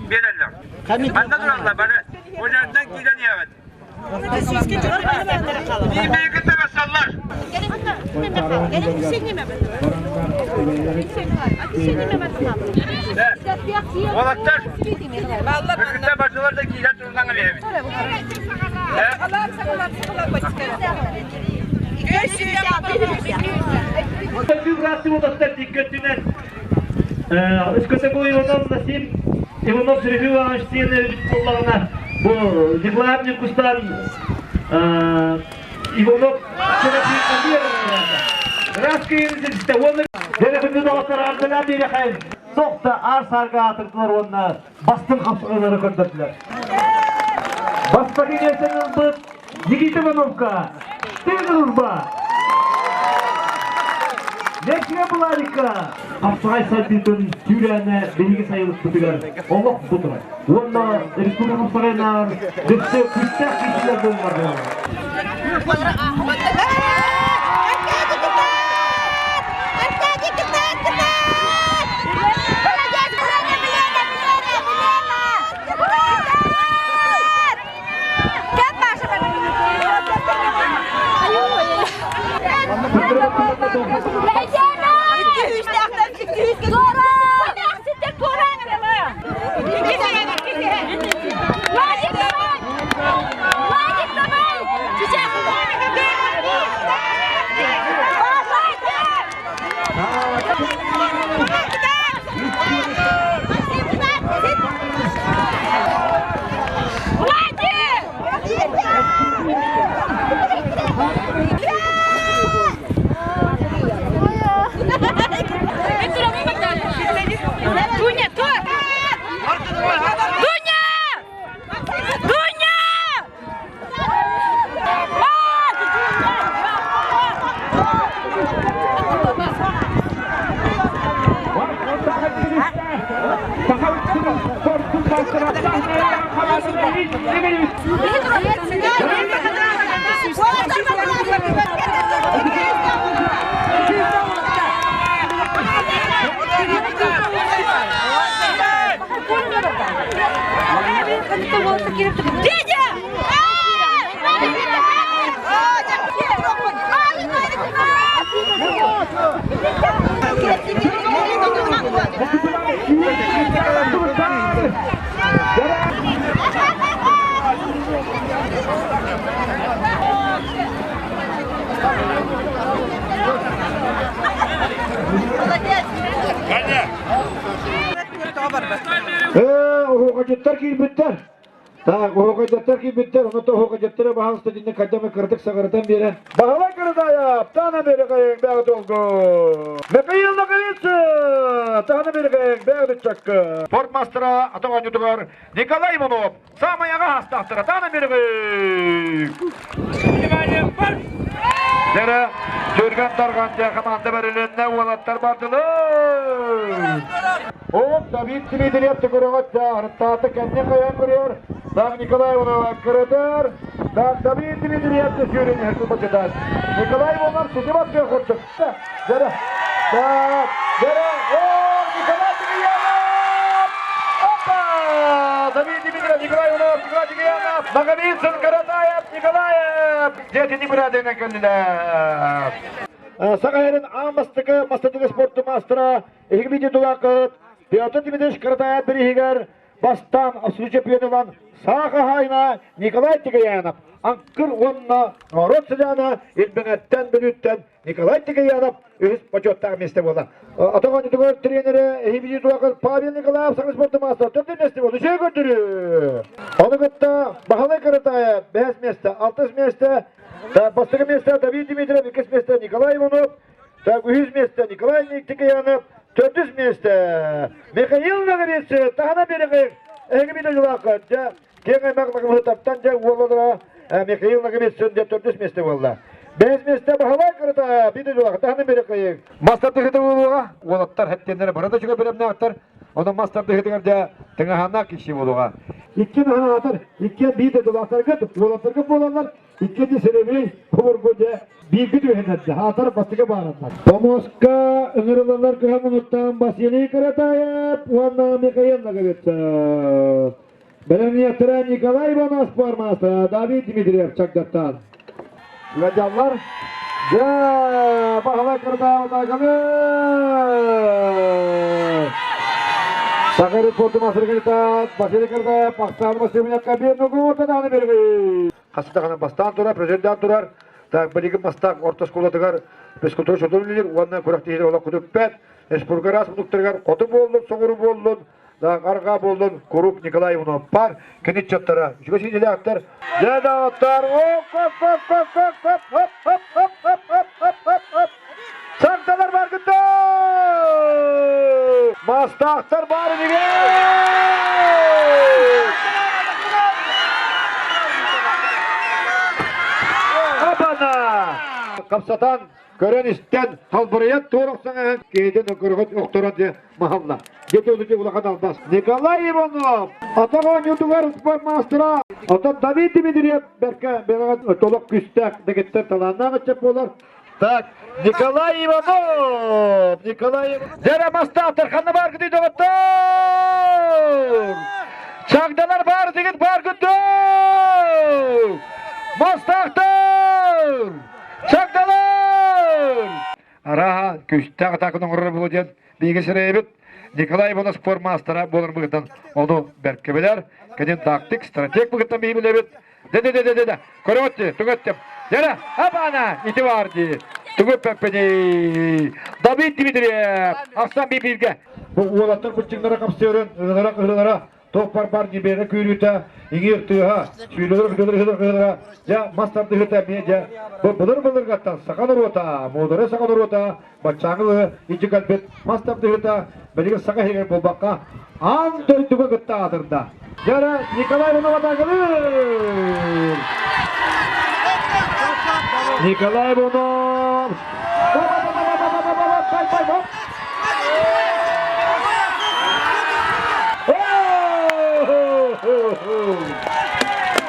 биэрэллэр. Манна тураллар бары. Ожардан киирэн иһэҕит. Биир кытта бассаллар. Уолаттар, кытта бардылар да киирэн турунан иһэбит. Өскөтө Иванов Насим, Иванов Сергей Иванович сиэн эбит буоллаҕына, бу Николаев Ньургустан Иванов Дэрэ доҕоттор ардылаан биэрэхэйин сохта аар-саарга аатырдылар уонна бастыҥ хапсыһыылары көрдөрдүлэр. Бастакы миэстэни ылбыт Никита Ивановка Ты дружба! Лексия Буларика хапсаҕай сайдыытын сүүрээнэ биһиги сайылыкпытыгар олох бу турар. Уонна республика хапсаҕайынаар дөссө күүстээх киһилэр буоллар. Дуня, тур! Дуня! Дуня! Дядя! Ээ, оһуохайдьыттар киирбиттэр. Так, оһуохайдьыттар киирбиттэр, онно оһуохайдьыттары баһаалыста динне каддамы кыратык саҕарытан биэрэн. Баһылай Кырыдаев, таана берегаең бәгы долгу. Михаил Ноговицын, таана берегаең бәгы дуччаккы. Спорт мастера атах оонньуутугар Николай Иванов, самай аҕа астаахтара таана берегаең. Дэрэ, Түргэн Тарҕан команда бэрилиннэ уолаттар бардылар. Оп, Давид Дмитриев түгүрөҕөт арыттааты кэннин хайан көрүөр. Так Николай Иванова кырытар. Так Давид Дмитриев сүүрэн иһэр тупачытар. Николай Иванов ситимат кыах курдук. Дэрэ. Так, дэрэ. О, Николай Дмитриев! Опа! Давид Дмитриев, Николай Иванов, Николай Дмитриев, Наговицын, Каратаев, Николаев! Дьиэтини быраадыынан кэллилэр. Саха сирин аан бастакы мастатыгы спорту маастара Эһиги титулааххыт Петр Дмитриевич Каратаев бирииһигэр бастаан абсолют чемпион ылан саа хаһаайына Николай Тигаянов Аҥкыр уонна норуот сыдьаана Илбэҥэттэн Бүлүүттэн Николай Тигаянов үһүс бочуоттаах миэстэ буолла. Атах оонньуутугар тренерэ эһиги титулааххыт Павел Николаев саҥа спорт маастара төрдүс миэстэ буолла. Үчүгэй көрдөрүү! Ону кытта Баһылай Каратаев бэһис миэстэ, алтыс миэстэ, бастакы миэстэ Давид Дмитриев, иккис миэстэ Николай Иванов, Так, үһүс миэстэ Николай Никитьянов, төрдүс миэстэ Михаил Ноговицын, таһына биэриҥ, эһиги видеолааххыт, дьэ, киэҥ аймах Ноговицыттан дьэ уоллара Михаил Ноговицын дьэ төрдүс миэстэ буолла. Бэһис миэстэ Баһылай Кырыта, видеолаах, таһына биэриҥ. Мас тардыһыыта буолуоҕа, уолаттар хэттиэннэрэ бары да үчүгэй бэлэмнээхтэр, онон мас тардыһыытыгар дьэ тыҥаһааннаах киирсии буолуоҕа. Иккиэн аһаатар, иккиэн биир дойдулаахтаргыт, уолаттаргыт буолаллар, Иккини сирэбий обургу дьэ бииргит үһэнэрдэ хаатар бастакы баарыннар. Помоска ыҥырыллалар кыһа мунуттаан Василий Каратаев уонна Михаил Ноговицын. Бэлэмниэхтэрэ Николай Иванов спортмаастара Давид Дмитриев Чагдаттан. Ыалдьаллар. Дьэ, Баһылай Кырдаабатааганы! Саха спорту маастарыгар Василий Кырдаев Оксана Васильевна биир нугуутанааны берги. Хас даҕаны бастаан турар, президент турар. Так, билигин бастаах орто оскуолатыгар физкультура шотун үлэлиир уонна күрэхтэһиилэр олох күтүппэт. Республика араас муннуктарыгар хоту буоллун, соҕуруу буоллун, арҕаа буоллун куруук Николай Иванов баар. Кини ыччаттара үчүгэй сиидэлээхтэр. Дьэ даҕаттар, оп оп оп оп оп оп оп оп оп оп оп оп оп оп Сардалар баргытта! Мастаахтар баар инигин! Абана! Капсатан көрөн-истэн, халбарыйан туор охсон киһитин көрөҕүт охторон дьэ маһалла. Дьэ олучу улахан албас. Николай Иванов атах оонньуутугар спорт маастара. Оттон Давид Дмитриев бэркэ бэҕэ толох күстээх дэгиттэр талааннаах ыччат буолар. Так, Николай Иванов! Николай Иванов! Дьэрэ мастаахтар ханна бааргытый доҕоттор? Чагдалар баар дигит бааргыт дуу? Мастаахтар! Чагдалар! Арааһа, күстээх атаакын оҥорор буолуо диэн биһиги сирэйбит Николай Иванов спорт маастара буолар быһыытынан ону бэркэ билэр. Кэлин тактик, стратег быһыытынан биһи билэбит. Дэ-дэ-дэ-дэ-дэ. Көрөҕүт тугу эттим. Дьэрэ, апана, ити бар дии. Тугу эппэппиний. Давид Дмитриев, Ахсан Бибилге. Бу уолаттар быччыҥнара хапсыырын, ырылара-ырылара туох бар бар ньибиэрэ күүрүүтэ, иҥиир тыаһа, сүүлэлэр күдэлэр ыһылара, дьэ мас тардыһыыта эмиэ дьэ бу былыр-былыргаттан саха норуота, муударай саха норуота баччааҥы илдьи кэлбит мас тардыһыыта билигин саха иһигэр буолбакка аан дойдуга кытта аатырда. Дьэ Николай Иванов атаакалыыр! Николай Иванов!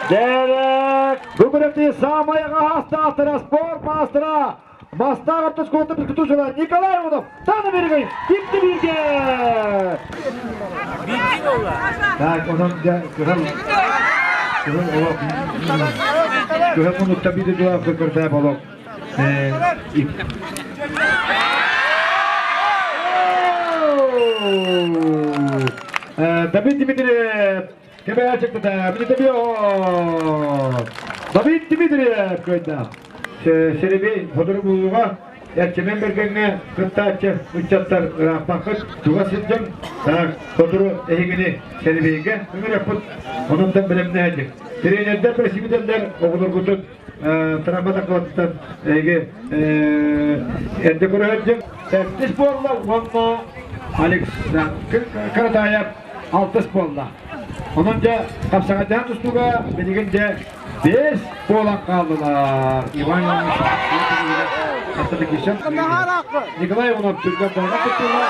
Дерек! Бу күрэхтии саамай аҕаһаастаахтара спорт маастара Мастаах автоскуолата бүткүтүшүлар Николай Иванов Тана берегей Типти биирге! Так, онон дьэ кыһыл кыһыл олох кыһыл муннукта биир дойдулаах кырдаап олох Давид Дмитриев Кэбээчиктэтэ Дмитриев Давид Дмитриев кыайда. Сириби сотору булууга Эрчимэн Бэргэҥҥэ кыттааччы ыччаттар ырааппаккыт чугас сылдьан сотору эһигини Сэрибигэ ыҥырыахпыт. Онон бэлэмнээдик. Тренердэр, пресс-секретардар оҕолоргутун травма такылаттан эһиги эрдэ көрөһөрдүм. Сэттис буолла уонна Александр Каратаев алтыс буолла. Онон дьэ хапсаҕайдаан тустууга билигин дьэ бэс буолан хааллылар. Иван Иванович Николай Иванов түргэн болҕа туттулар.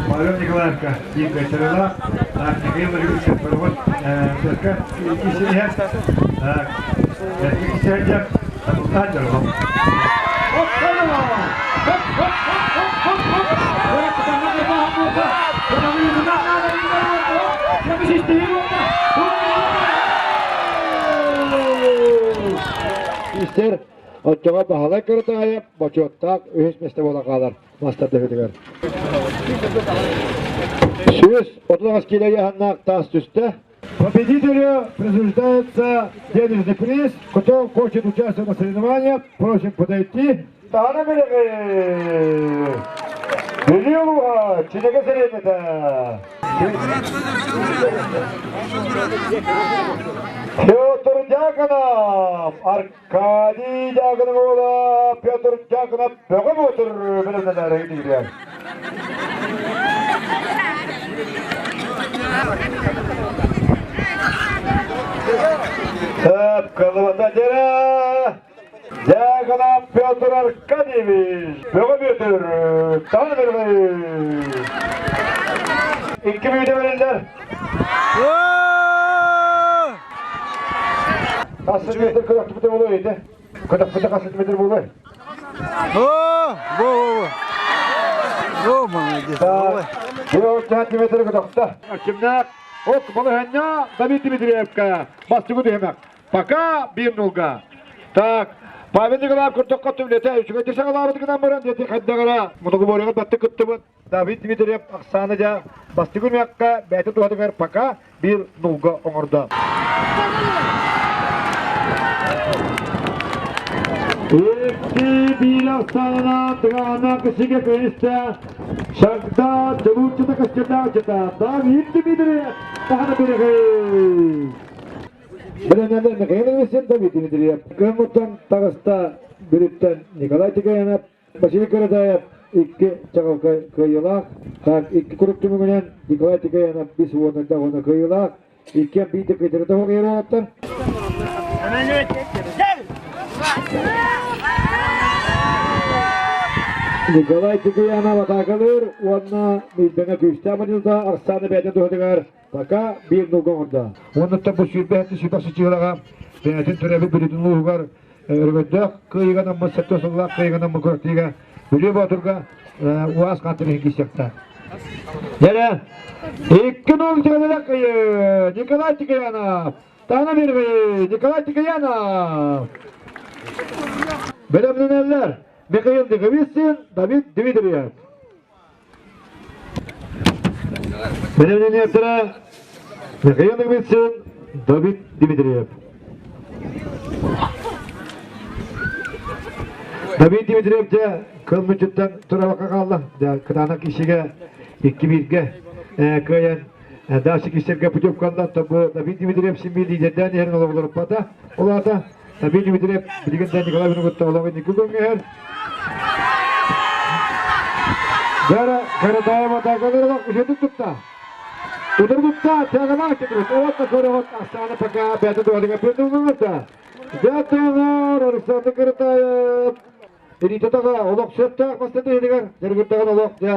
Павел Николаевка биир кыайтарыылаах. Так, Михаил Владимирович Перовод бэркэ киирсиһэр. Так, бэркэ киирсиһэр табылтаан дьоругум. Истер оччоҕо Баһылай Кырытаайап бочуоттаах үһүс миэстэ буолан хаалар мастардыһытыгар. 138 киилэ ыйааһыннаах таас түстэ. Победителю присуждается денежный приз. Кто хочет участвовать на соревнованиях, просим подойти. Таһана билэҕи! Бүлүү улууһа, Чинэгэ сэлиэнньэтэ. Петр Дьяконов, Аркадий Дьяконов уола Петр Дьяконов бөҕө буотур бэлэмнэнэр иһитигэр. Сөп, кылыбата дьэрэ! Дьяконов Петр Аркадьевич, Бөҕө Бүөтүр, Таҥныргый! Икки мүнүүтэ бэриллэр. Хас сантиметр көтөхпүтэ буолуой ити? Көтөхпүтэ хас сантиметр буолуой? О, во, во, во. молодец. Бу сантиметр көтөхтө. Кимнээх? Ок, балаһанньа Давид Дмитриевка бастыгы түһэмэх. Пока биир нулга. Так, Павел Николаев курдукка түмлэтэ үчүгэйдик саҕалаабыт гынан баран дети хайдагара мунугуборыга батты кыттыбыт Давид Дмитриев ахсааны дьа бастыгы үмэккэ бэйэтин туһатыгар пока биир нулга оҥордо. Икки биир ахсаанынан тыгаана кысыга көһүстэ Шагда Чабуччата Каскетаачата Давид Дмитриев тахана береги. Билэнэлэр Михаил Иванович Давид Дмитриев. Кыһын таҕыста бүрүттэн Николай Тикаянов, Василий Карадаев икки чаҕылхай кыайыылаах. Так, икки курук түмүгүнэн Николай Тикаянов бис уонна даҕаны кыайыылаах. Икки биирдэ кыйтарыта хоҕуйар Николай Тикаянов атаакалыыр уонна Милбэҥэ күүстээх мадьылта Арсааны бэйэтин туһатыгар Пока биир нулга оҥордо. Уоннаттан бу сүүрбэһэтти сүүрбэх сычыылаҕа бэйэтин төрөөбүт Бүлүүтүн улууһугар өрөгөйдөөх кыайыыга сэттэ сыллаах кыайыыга куораттыыга Бүлүү Боотурга УАЗ хаантан иһин киирсиэхтээх. Дьэрэ, 2-0 кыайыы Николай Тикаянов! Таана биэрбэй Николай Тикаянов! Бэлэмнэнэллэр Михаил Деговицын, Давид Дмитриев. Бэлэмнэниэхтэрэ Михаил Ноговицын, Давид Дмитриев. Давид Дмитриев дьэ кыл мүччүттэн турабакка хаалла. Дьэ кытаанах киһигэ икки бииргэ кыайан дальше киһилэргэ путевкалла. Бу Давид Дмитриев син биир лидердээн иһэрин олоҕолоруппата. Ол аата Давид Дмитриев билигин да Николай Винокуров олоҕу инники көҥүһэр. Гара Каратаева Тагаларова үшөтүк тутта. Утары тутта, тягалаах кетирет. Уотта көрөҕөт Асана пока бәті туғадыға пөтүңүңүрді. Жаттағар Александр Каратаев. Элитатаға олох сөптөөх бастаты иһигэр дьарыгырдаҕын олох дьэ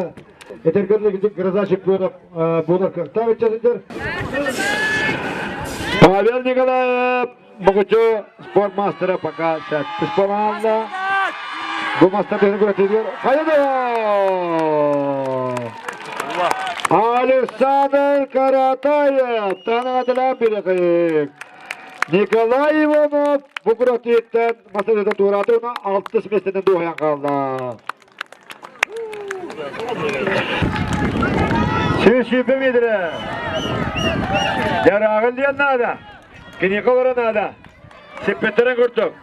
этэргэр гроза чемпионов буолар кыахтаах ыччатыгар. Павел Николаев Мукучу спорт мастера пока сэттис команда. Бу мастер күрэтигэр хайа Александр Каратаев танаҕатылаан бирэхик. Николай Иванов бу күрэхтииттэн мастерыта туорааты уна алтыс миэстэтин дуоһуйан хаалла. Сүүс метрэ. Жарааҕын диэн наада. Киниэхэ олоро наада. Сиппиттэрин курдук.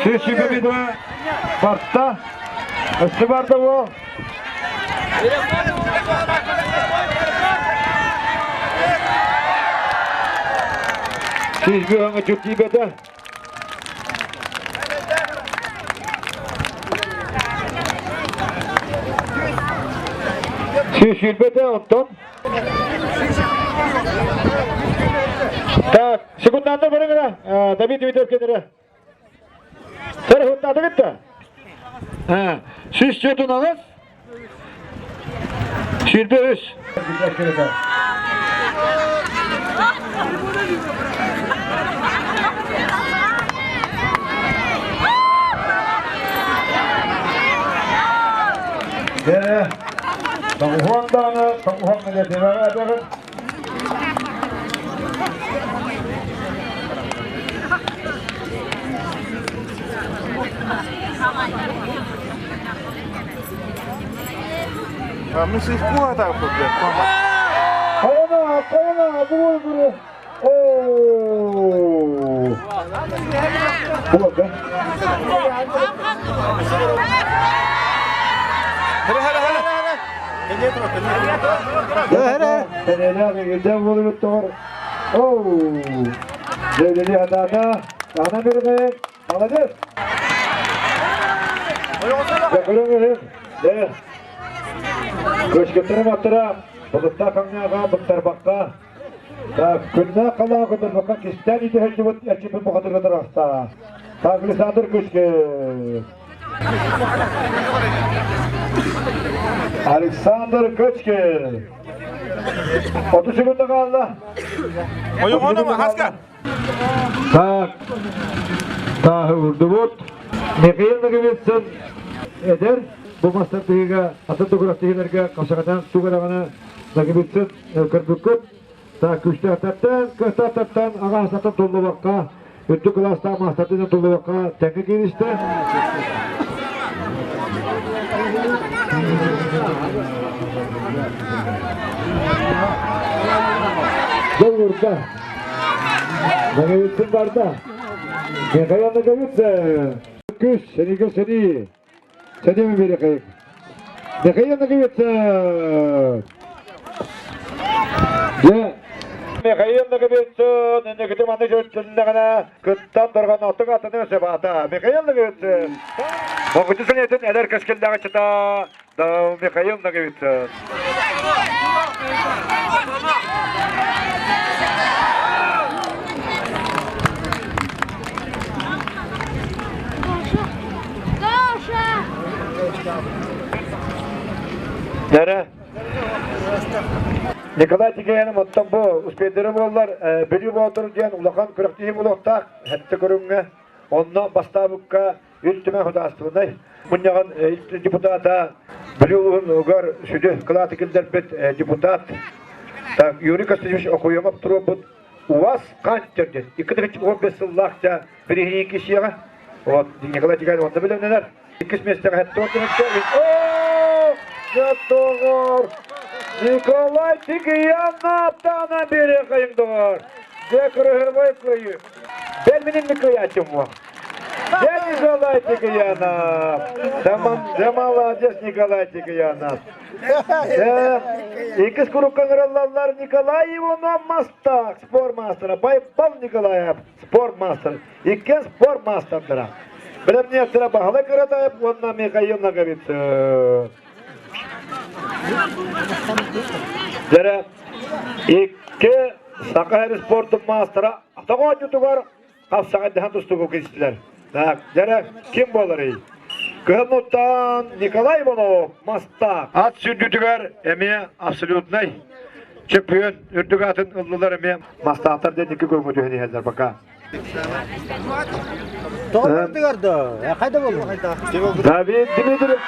120 метрэ барта. Өссө барда бу. Сүүс быһаҥа чүртиибэтэ. 120 онтон. Так, секундандар барыңыра. Давид Дмитриев кенере. Сэр хуттаты кытта. Сүүс төрдүн алыс. 23. Тоҕуһуон даҕаны, тоҕуһуон медиативаҕа эбэҕин. Мин сыыспы атааппыт Хайана, хайана, бу бу Оо! Буолда. Молодец! Көшкеттері баттыра, бұлытта қаңнаға, бұқтарбаққа, күнна қалаға көтірбаққа кистен ите хәлчібіт әрчіпін бұқатырға тараста. Так, Александр Кычкин. Александр Кычкин. 30 секунда қалды. Ойоғаны ма, Хаска? Так, тааһы урдубут. Михаил Ноговицын эдэр бу мастардыыга атын да күрэхтэһиилэргэ хапсаҕатан туга даҕаны Ноговицын көрбүккүт. Так, күстээхтэртэн, кыахтаахтартан аҕаастартан толлубакка, үрдүк кылаастаах маастардыынан толлубакка тэҥҥэ кииристэ. Долгурда. Ноговицын барда. Михаил Ноговицын. Күс, сэнигэ сэнии. Сэниэ биэрэхэй. Михаил Ноговицын. Дьэ, Михаил Ноговицын инникити маннык дьүттүннэҕинэ кыттан дорҕоноохтук аттаныа сөп аата. Михаил Ноговицын. Моҕучу сэниэтин эдэр кэскиллээх ыччата Михаил Ноговицын. Дәрі. Николай Тикеянов оттон бу успейдері буоллар Бүлүү Боотур диэн улахан күрэхтэһии буолуохтаах хэттэ көрүҥҥэ онно бастаабыкка Ил Түмэн Судаарыстыбаннай мунньаҕын депутата Бүлүү улууһун сүдү кылааты киллэрбит депутат так Юрий Константинович Окуемов туруорбут УАЗ Хантер диэн 2015 сыллаах дьа бириһиин кисиэҕэ вот Николай Тигаев онно билэмнэнэр иккис миэстэҕэ хэттэ О, доҕор Николай Тигиянов таана биэриэхэйиҥ доҕор дьэ кырыһырбай кыайыы бэл минин кыайааччым Дьэ Николай Тикиянов! Дьэ молодец Николай Тикиянов! Дьэ, иккис курукка ыҥыраллаллар Николай Иванов Мастак, спорт маастара, Байбал Николаев, спорт маастара, иккис спорт маастардара. Бэлэмниэхтэрэ Баһылай Кыратаев уонна Михаил Ноговицын. Дьэрэ, икки Саха сирин спортун маастара атах оонньуутугар Хапсаҕайдаһан тустууга киристилэр. Так, дьэрэ, ким буоларый? Кыһын Николай Иванов Мастаах. Ат сүрдүтүгэр эмиэ абсолютнай чөппүйүөн үрдүк атын ыллылар эмиэ Мастаахтар диэн икки көҥү түһэн иһэллэр пока. Тоҕо да, хайда болу? Давид Дмитриев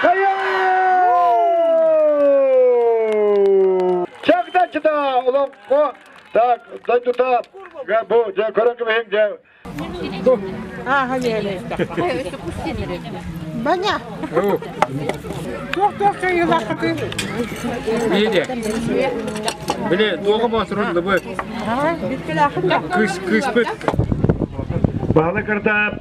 Чагдачыта олоҥхо Так, дойдута бу дьэ көрөн кэбиһиҥ дьэ. Баня. Туох-туох кыайыылааххытый? Бииде. Биле, туоға басырын лыбы. Кыыс, кыыспыт. Баһылык кыртаап,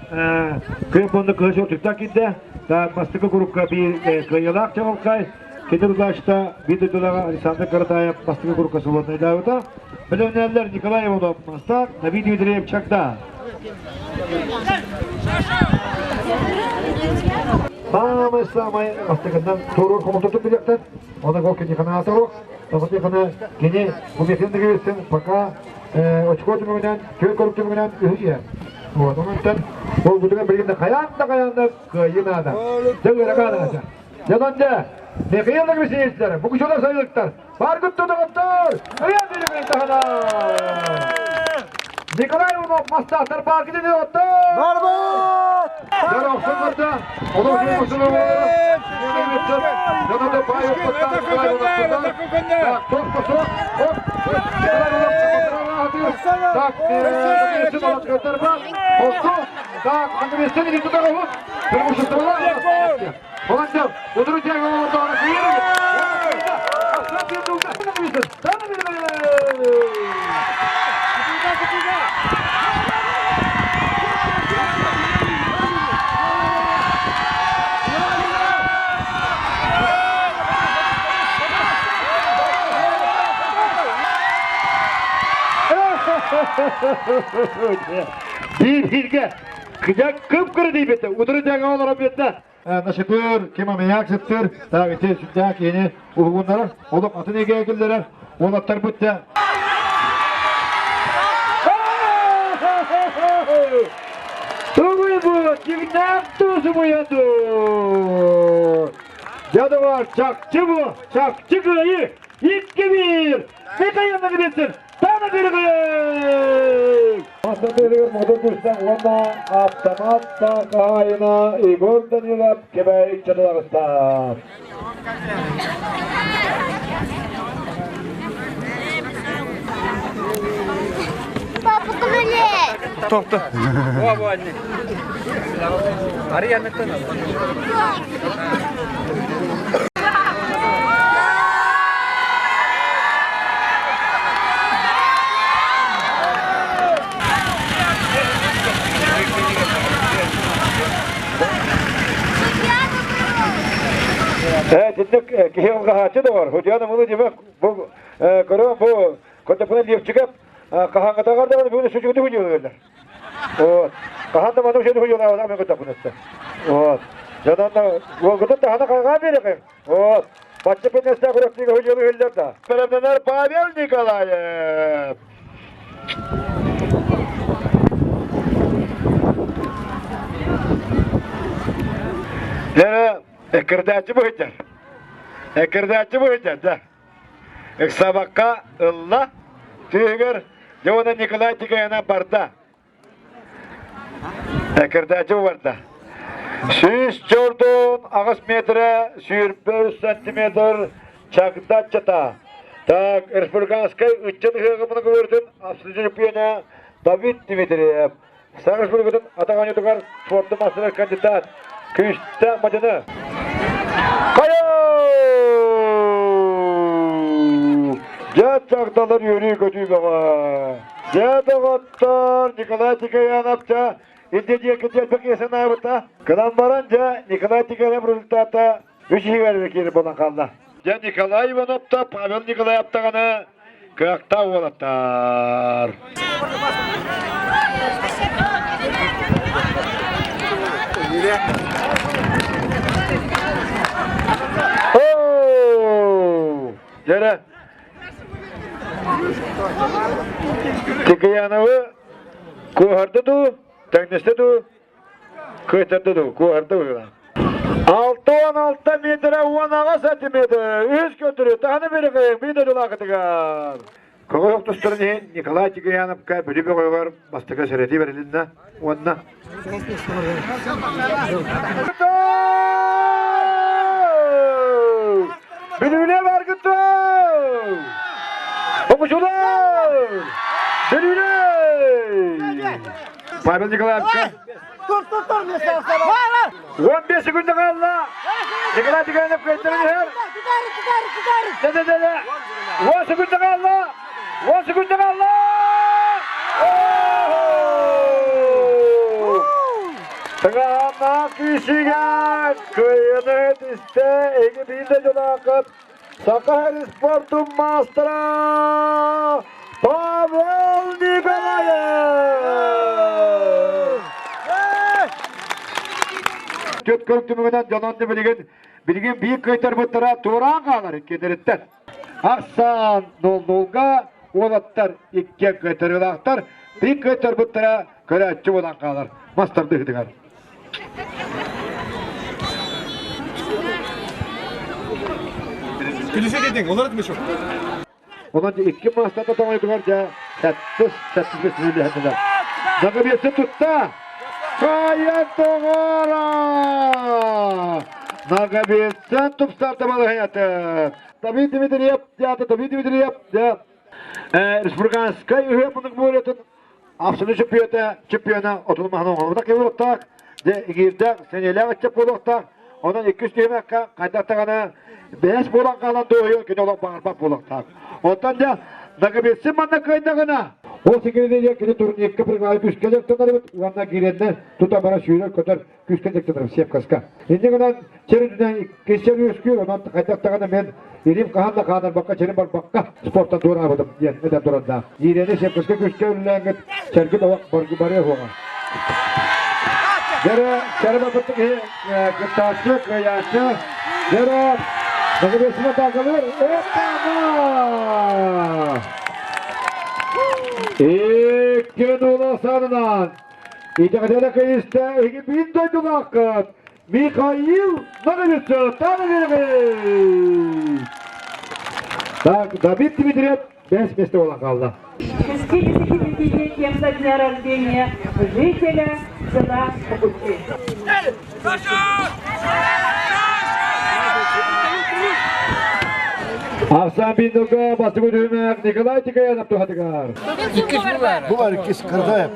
кыа фонда кыыс отуттан киирдэ. Так, бастакы курукка биир кыайыылаах чаҕылхай. Кини тутааччыта биир дойдулааҕа Александр Каратаев бастакы курукка свободнайдаабыта. Бэлэмнээллэр Николай Иванов Мастак, Давид Дмитриев Чагда. Самый-самый бастакынан туоруур хомолтотун билиэхтэр. Оны гол кинихана атаруох. Тоҕо кини бу мехин пока очко түмүгүнэн, түөрт корук түмүгүнэн үһүс иһэр. Вот, онон болбутугар билигин хайаан да хайаан да кыайыы наада. Дьэ ыарахан наада. Дьонон дьэ, Михаил Алексеевичтэр, Букучулар сайылыктар, баргыт тутугуттар, ыйан билигин таһына! Николай Иванов мастаахтар бааргыт оттор! Барбыт! Дьон охсон көрдө, олох Так, Волонтер, Биир-бииргэ кыдьак кып-кыра диэбитэ, утары дьаҥа олорон биэрдэ. Нашатыр, ким амияк сыттыр, так ити сүрдээх киһини уһугуннарар, олох атын эйгэҕэ киллэрэр, уолаттарбыт да Тугуй бу, дьиҥнээх туусумуйа дуу? Дьэ доҕоор, чахчы бу, чахчы кыайыы, 2-1! Михаил Ноговицын, Тана Берег! Бастатыгар Модун Кустан уонна Аптамат хаһаайына Егор Данилов Кэбээйи ыччатылаҕыста. Тохто. Итинник киһи ылгаһааччы доҕор. Худьяна муну димек бу көрө бу котопуна левчикеп хаһаҥҥытаҕар даҕаны бүгүн сүчүгүтү худьуолар. Вот. Хаһан да ману шөдү худьуолар мен котопунатта. Вот. Жананна уолгутун тахана хайгаа берекем. Вот. Бачча пенесте күрөктиге худьуолу хиллер да. Бэлэмнэнэр Павел Николаев. Дьэ, эккирдээччи быһыйдар. Эккирдээччи быһыйдар, да. Ыксабакка ылла, түһүгэр дьэ уонна Николай Тикаяна барда. Эккирдээччи барда. 148 метрэ, 123 сантиметр чагдаччата. Так, республиканскай ыччат ыһыаҕын мунугууртун абсолютнай чемпиона Давид Дмитриев. Саха Республикатын атах оонньуутугар спорду маастарыгар кандидат Күүстээх Мадьыны. Хайа! Дьэ чагдалар үөрүү-көтүү бөҕө. Дьэ доҕоттор, Николай Тикаянов дьэ инде диэки диэлбэх санаабыта. Кынан баран дьэ Николай Тикаянов результата үс иһигэр киирэр буолан хаалла. Дьэ Николай Иванов да Павел Николаев даҕаны кыахтаах уолаттар. Дьэрэ Тикияновы куоһарды дуу, тэҥнэстэ дуу, Кыайтарда дуу, куоһарда быһыылаах. 66 метрэ 18 сантиметр үс көтүрү таһаны береги биир дойдулаахытыгар. Көҕө тустарын иһин Николай Тигаяновка Бүлүү бөҕөҕөр бастакы сэрэтии бэрилиннэ уонна Бүлүүлэ баргыттар! Обучулар! Бүлүүлэ! Павел Николаевка. Тур, тур, тур, 15 секунда қалла. Николай Тиганов кыайтаран иһэр. Да-да-да-да. 10 секунда қалла. 10 секунда қалла. Тыгааннаах күүсүгэр кыайыны түстэ эги биир да дьолаакыт Саха спортун маастара Павел Николаев! Түөрт көрүҥ түмүгүнэн дьонон билигин билигин биир кыайтарбыттара туораан хаалар иккиэннэриттэн. Ахсаан нолнулга уолаттар иккиэн кыайтарыылаахтар, биир кыайтарбыттара көрөөччү буолан хаалар мастардыһытыгар. Күлүсэ дедиң, олар этмеш Онон икки маастарда тоҥойдугар дьэ сэттис сэттис бэс Наговецын тутта! Кайан тоҕора! Наговецын тупсарда балаһыйаты. Давид Дмитриев, театр Давид Дмитриев, дьэ республиканскай ыһыах мунук Абсолют чемпиона, чемпиона отулмаһын оҥорбута киһи дьэ игиирдээх, сэниэлээх ыччат буолуохтаах. Онон иккис түһүмэххэ хайдах даҕаны бэһис буолан хаалан дуоһуйуон кини олох баҕарбат буолуохтаах. Оттон дьэ Наговицын манна кыайдаҕына ол сикирини кини турникка прыгнары күүскэ дьарыктанарыбыт уонна киирэннэр тута бара сүүрэр-көтөр күүскэ дьарыктанарым сепкаска. Инньэ гынан чэр үрдүнэн иккис чэр үөскүүр, онон хайдах даҕаны мен илим хаһан да хаанарбакка, чэрим барбакка спортан туораабытым диэн этэн турандаах. Иирэни сепкаска күүскэ үлэлээҥҥит чэргит олох барыа суоҕа. Дьэрэ, чэрэ барбыттык киһи кыттааччы, кыайааччы. Дьэрэ, Наговецына таакалыыр. Оппана! Икки нула санынан Итэҕэтэлэ кыйыста эһиги биир дойдулааххыт Михаил Ноговицын. Так, Давид Дмитриев. Бэс миэстэ буолан хаалла. 65-летием со дня рождения жителя села Мукучи. Арсан Биндуга бастыгы түһүмэх Николай Тикаянов туһатыгар. Бу бар иккис Кардаев.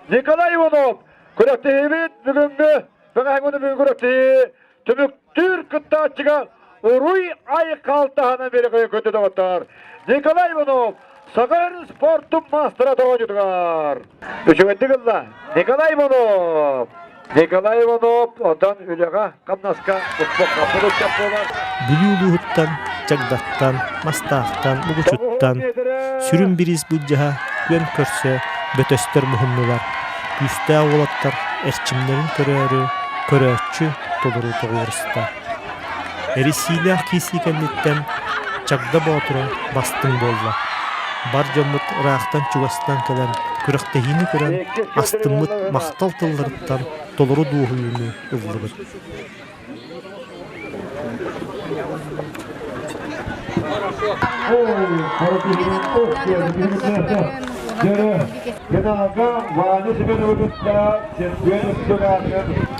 Николай Иванов күрэхтэһиибит бүгүҥҥү бэҕэһээҥҥи бүгүн күрэхтэһии түмүктүүр кыттааччыга уруй айхал таһынан биэрэкөйө көтө доҕоттор Николай Иванов Саха спортун маастара тоҕонньутугар үчүгэйдик ылла Николай Иванов Николай Иванов оттон үлэҕэ хамнаска буолар Бүлүү улууһуттан, Чагдаттан, Мастаахтан, Мугучуттан сүрүн бириис былдьаһа күөн көрсө бөтөстөр муһуннулар. Күүстээх уолаттар эрчимнэрин көрөөрү көрөөччү толору тоҕуоруста. Эрийсиилээх киирсии кэнниттэн Чагда Боотура бастыҥ буолла. Бар дьоммут ыраахтан-чугастан кэлэн күрэхтэһиини көрөн астыммыт махтал тылларыттан толору дуоһуйууну ыллыбыт.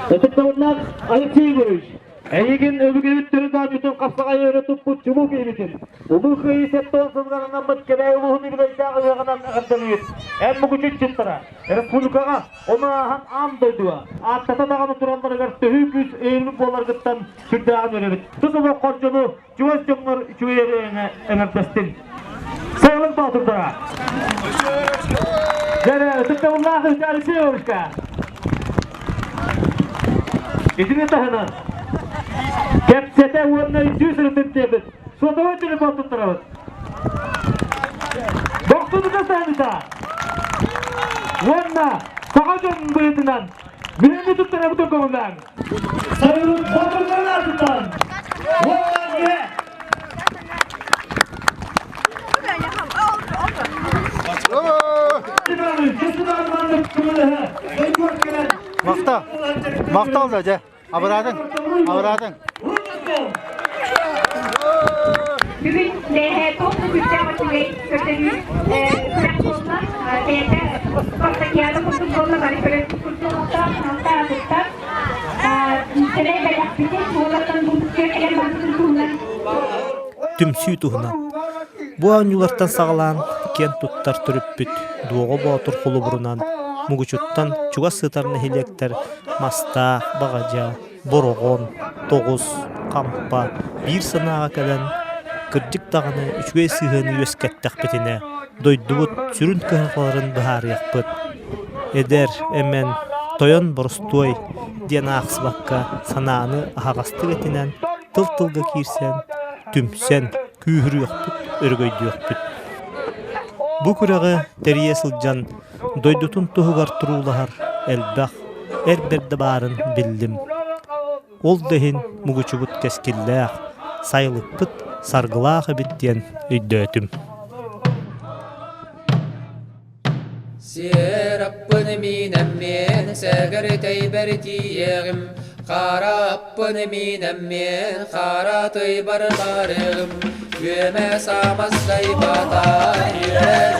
Ытыктабыллаах Алексей Егорович, эйигин өбүгэбит төрүт аатытын хапсаҕай өрө туппут чулуу киһибитин, Улуу Кыайыы сэттэ сылларынаммыт Кэбээйи улууһун үбүлүөйдээх ыһыаҕынан эҕэрдэлиибит. Эн мугучу ыччаттара республикаҕа, ону ааһан аан дойдуга ааттата даҕаны туралларыгар төһүү күүс өйөбүл буоларгыттан сүрдээҕин үөрэбит. Тус олоххор дьону, чугас дьоҥҥор үчүгэй эрэ эҥэрдэстин. Сайылык боотурдара! Дьэ, ытыктабыллаах Алексей Ивановичка! Итини таһынан кэпсэтэ уонна үтүө сырытын диэбит сотовой телефон туттарабыт. Бохтунута саһаныта уонна саха дьонун быһыытынан мүһүнү туттарабыт көҥүллээҥ. Сайылык боотурдарын аатыттан уонна Махтал. Махтал да дьэ. Абыраатыҥ. Абыраатыҥ. Бүгүн туох да күүстээх үчүгэй көрдөрүү күрэх буолла. Бэйэтэ спартакиада курдук буолла, бары көрөрбүт курдук алтаах, Сэрэй бэлэхпитин уолаттан бу кэлэн барбытын туһунан Түмсүү туһунан. Бу оонньуулартан саҕалаан киэн туттар төрүппүт Дуоҕа Боотур холобурунан Мугучуттан чугас сытар нэһилиэктэр Мастаах, Баҕадьа, Бороҕон, Тоҕус, Хампа биир санааҕа кэлэн, кырдьык даҕаны үчүгэй сыһыаны үөскэттэхпитинэ, дойдубут сүрүн кыһалҕаларын быһаарыахпыт. Эдэр, эмэн, тойон боростуой диэн аахсыбакка санааны аһаҕастык этинэн, тыл-тылга киирсэн, түмсэн, күүһүрүөхпүт, өрөгөйдүөхпүт. Бу күрэҕи тэрийэ сылдьан дойдутун туһугар туруулаһар элбэх эр бэрдэ баарын биллим. Ол да иһин мугучубут кэскиллээх, сайылыкпыт саргылаах эбит диэн өйдөөтүм. Сиэр аппын миинэммиэн, сэгэр тэйбэр тиийэҕим, хара аппын миинэммиэн, хара тыйбар барыгым, үөмэ самас дайбата, үөрэ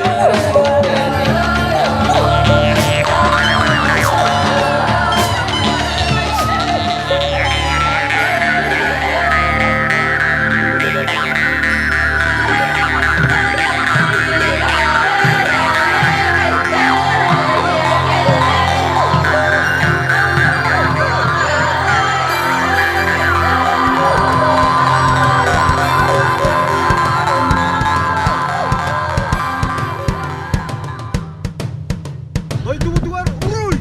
Дойдубутугар уруй!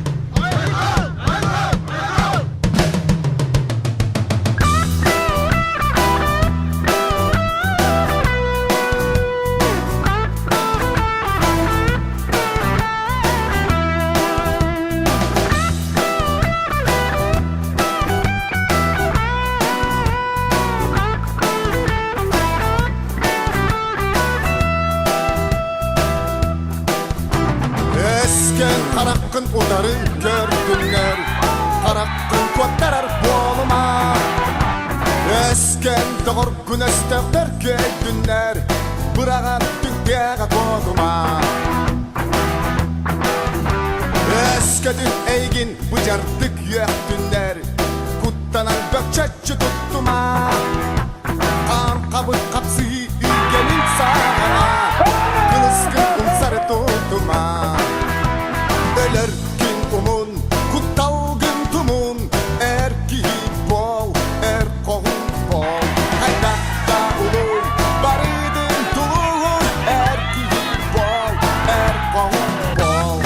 Өскөн хараххын утары көрдүннэр, хараххын куоттарар буолума. Өскөн доҕоргун өстөөхтөр көйдүннэр. Быраҕан түҥкээҕэ куотума Өскөтүн эйигин быдьардык үөхтүннэр Куттанан бөкчөччү туттума Хаан хабыр хапсыһыы үргэнин саҕана Кылыскын умсары тутума Өлөр күн умун, кутталгын тумун Эр киһи буол, эр хоһун буол Хайдах да улуй, барыдын тулуй Эр киһи буол, эр хоһун буол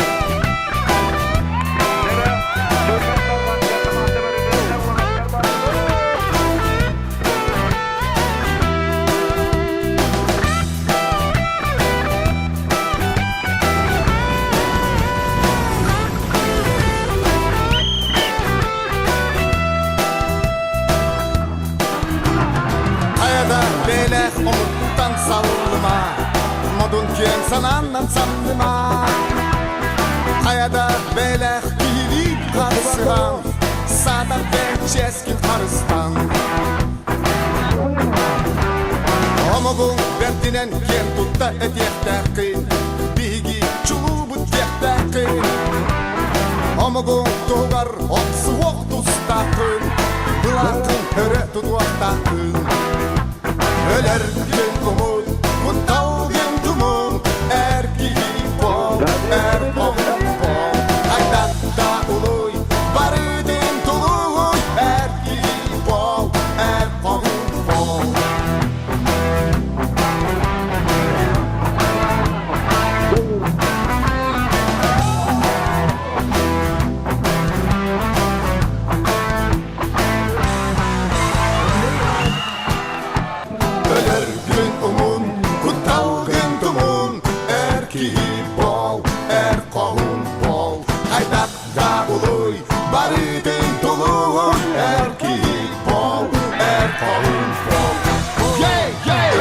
Хайада бэлэх омуктан саллыма, модун киэҥ санааннан самныма. Хайада бэлэх киһилии харсыһан, саатар бэчэскин харыстан. Омугуҥ бэрдинэн киэн тутта этиэхтээххин, биһиги чулуубут диэхтээххин. Омугуҥ туһугар охсуһуох тустааххын, былааххын өрө тутуохтааххын. Өлөргүн умун, кутталгын тумун, эр киһи буол, эр омук буол. Хайдах да улуй, барытын тулуй, эр киһи буол, эр омук буол. Өлөргүн умун, кутталгын тумун, эр киһи буол, эр хоһун буол. Хайдах да улуй, барытын тулуй, эр киһи буол, эр хоһун буол.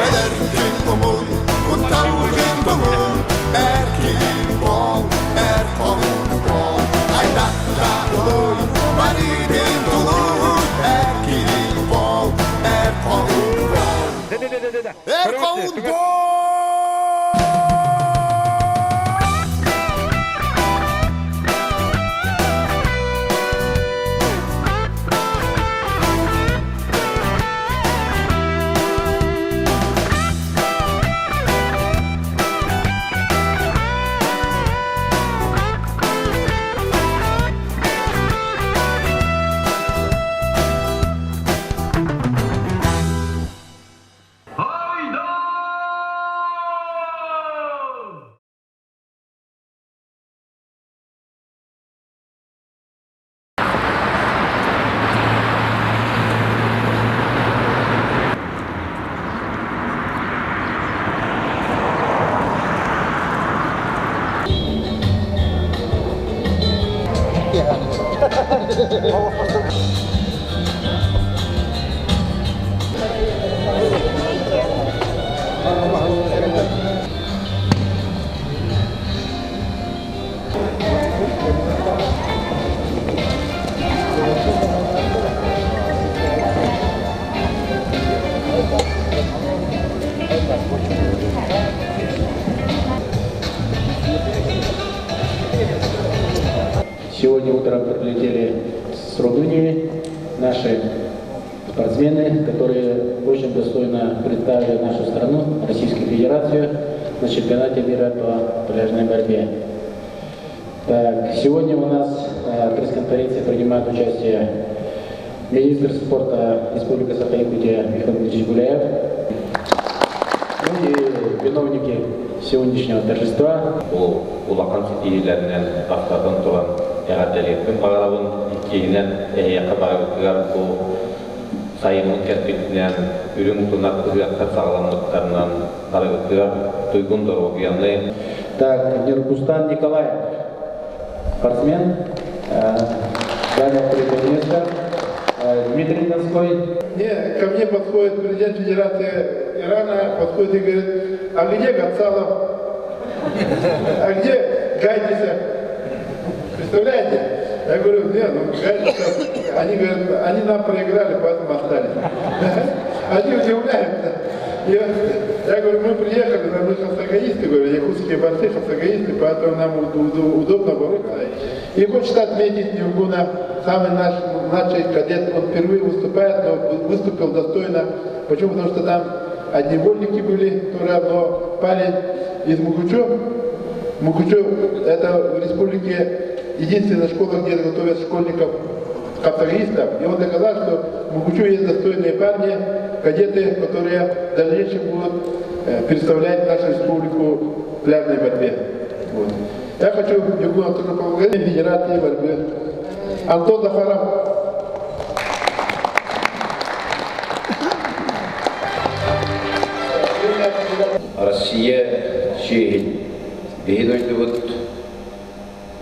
Өлөргүн умун, кутталгын тумун, эр киһи буол, эр хоһун буол. Хайдах да улуй, барытын тулуй, эр киһи буол, эр хоһун буол. Эр хоһун буол! Сегодня утром прилетели с Румынии наши спортсмены, которые очень достойно представили нашу страну, Российскую Федерацию, на чемпионате мира по пляжной борьбе. Так, сегодня у нас в пресс-конференции принимает участие министр спорта Республики Саха-Якутия Михаил Дмитриевич Гуляев, ну и виновники сегодняшнего торжества. Ол улахан ситиһиилэринэн бастатан туран эҕэрдэлиэхпин баҕарабын. Иккиһинэн эһиэхэ барыбытыгар бу сайыммыт кэлбитинэн үрүҥ тунах ыһыахтар саҕаламмыттарынан барыбытыгар туйгун доруобуйаны. Так, Нюргустан Николаев, спортсмен, занял третье место. Дмитрий Донской. Не, ко мне подходит президент Федерации Ирана, подходит и говорит, а где Гацалов? А где Гайдиса? Представляете? Я говорю, нет, ну Гайдиса, они говорят, они нам проиграли, поэтому остались. Они удивляются. Я говорю, мы приехали, мы хасагаисты, говорю, якутские борцы, хасагаисты, поэтому нам удобно бороться. И хочется отметить Нюргуна, самый наш младший кадет, он впервые выступает, но выступил достойно. Почему? Потому что там одни вольники были, которые, но парень из Мукучу, Мукучу это в республике единственная школа, где готовят школьников хапсагистов. И он доказал, что в Мукучу есть достойные парни, кадеты, которые в дальнейшем будут представлять нашу республику в пляжной борьбе. Вот. Я хочу Югу Антону поблагодарить Федерации борьбы. Антон Захаров. Россия чиэһин, биһи дойдубут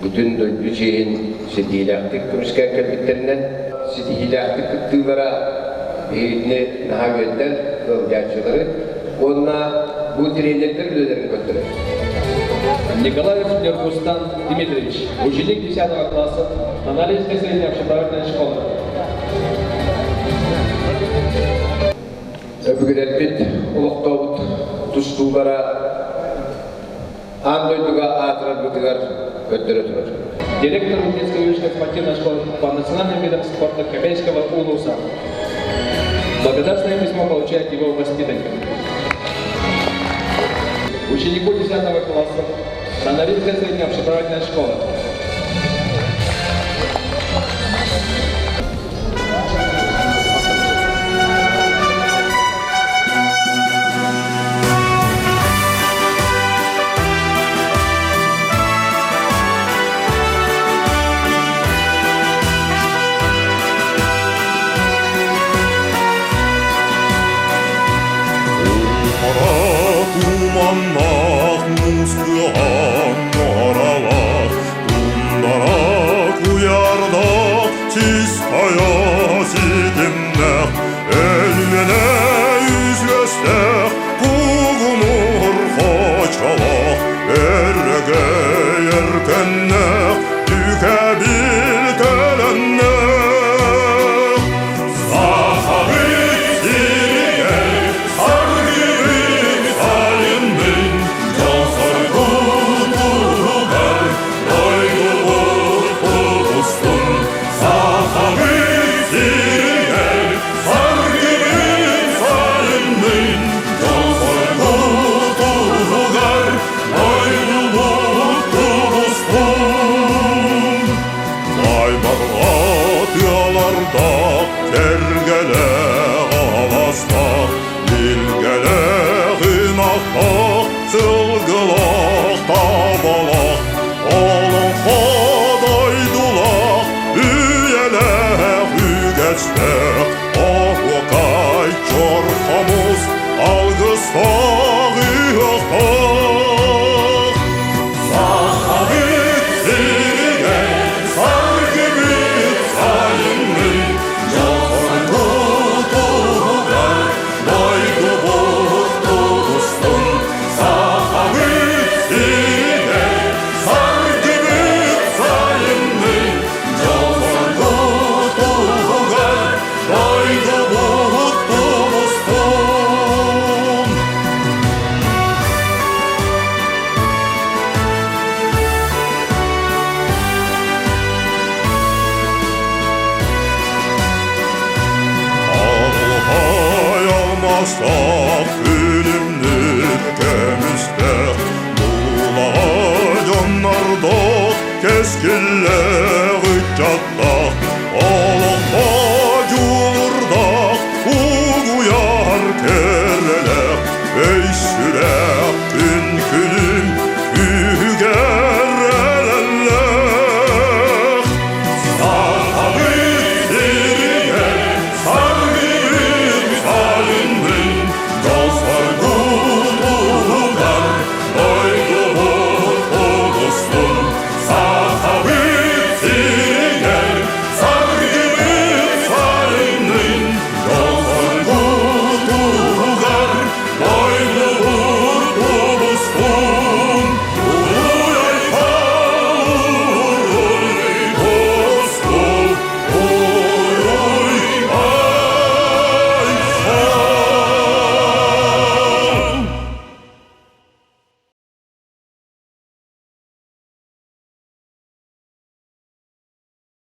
бүтүн дойду чиэһин ситиилээхтик көмүскээн кэлбиттэринэн ситиһиилээхтик кыттыылара биһигини наһаа үөрдэр ыалдьааччылары уонна бу тренердэр үлэлэрин көрдөрөр. Николаев Неркустан Дмитриевич, ученик 10 класса Аналитической средней общеобразовательной школы. Өбүгэлэрбит олохтообут тустуулара аан дойдуга аатырарбытыгар көрдөрө турар. Директор детской юношеской спортивной школы по национальным видам спорта Кобейского улуса. Благодарственное письмо получает его воспитанник. Ученику 10 класса Санаринская средняя общеобразовательная школа. Туманнах мускыған аралар, Тундара куярдах чистая ситимнэх, Өлүөнэ үсүөстэх кугунур хочолох, Өрөгөй өркөннөх түкэбил төлөннөх. Сахабыт сиригэр саргыбыт сайыннын, Дьол-соргу туһугар дойдубут тубустун. Сахабыт сиригэр саргыбыт сайыннын, Дьол-соргу туһугар дойдубут тубустун. Аймаҕа тыалардаах, сэргэлээх аластаах, билгэлээх ынахтаах, сылгылаах табалаах, олоҥхо дойдулаах, үйэлээх үгэстээх, оһуокай чор хомус алгыстаах ыһыахтаах. Сахабыт сиригэр саргыбыт сайыннын, дьолго туһугар дойдубут тубустун. Сахабыт сиригэр саргыбыт сайыннын, дьолго туһугар дойдубут тубустун. Арылхай алмастаах күлүмнүк көмүстээх дуулаҕа дьоннордоох кэскиллээх ыччаттаах.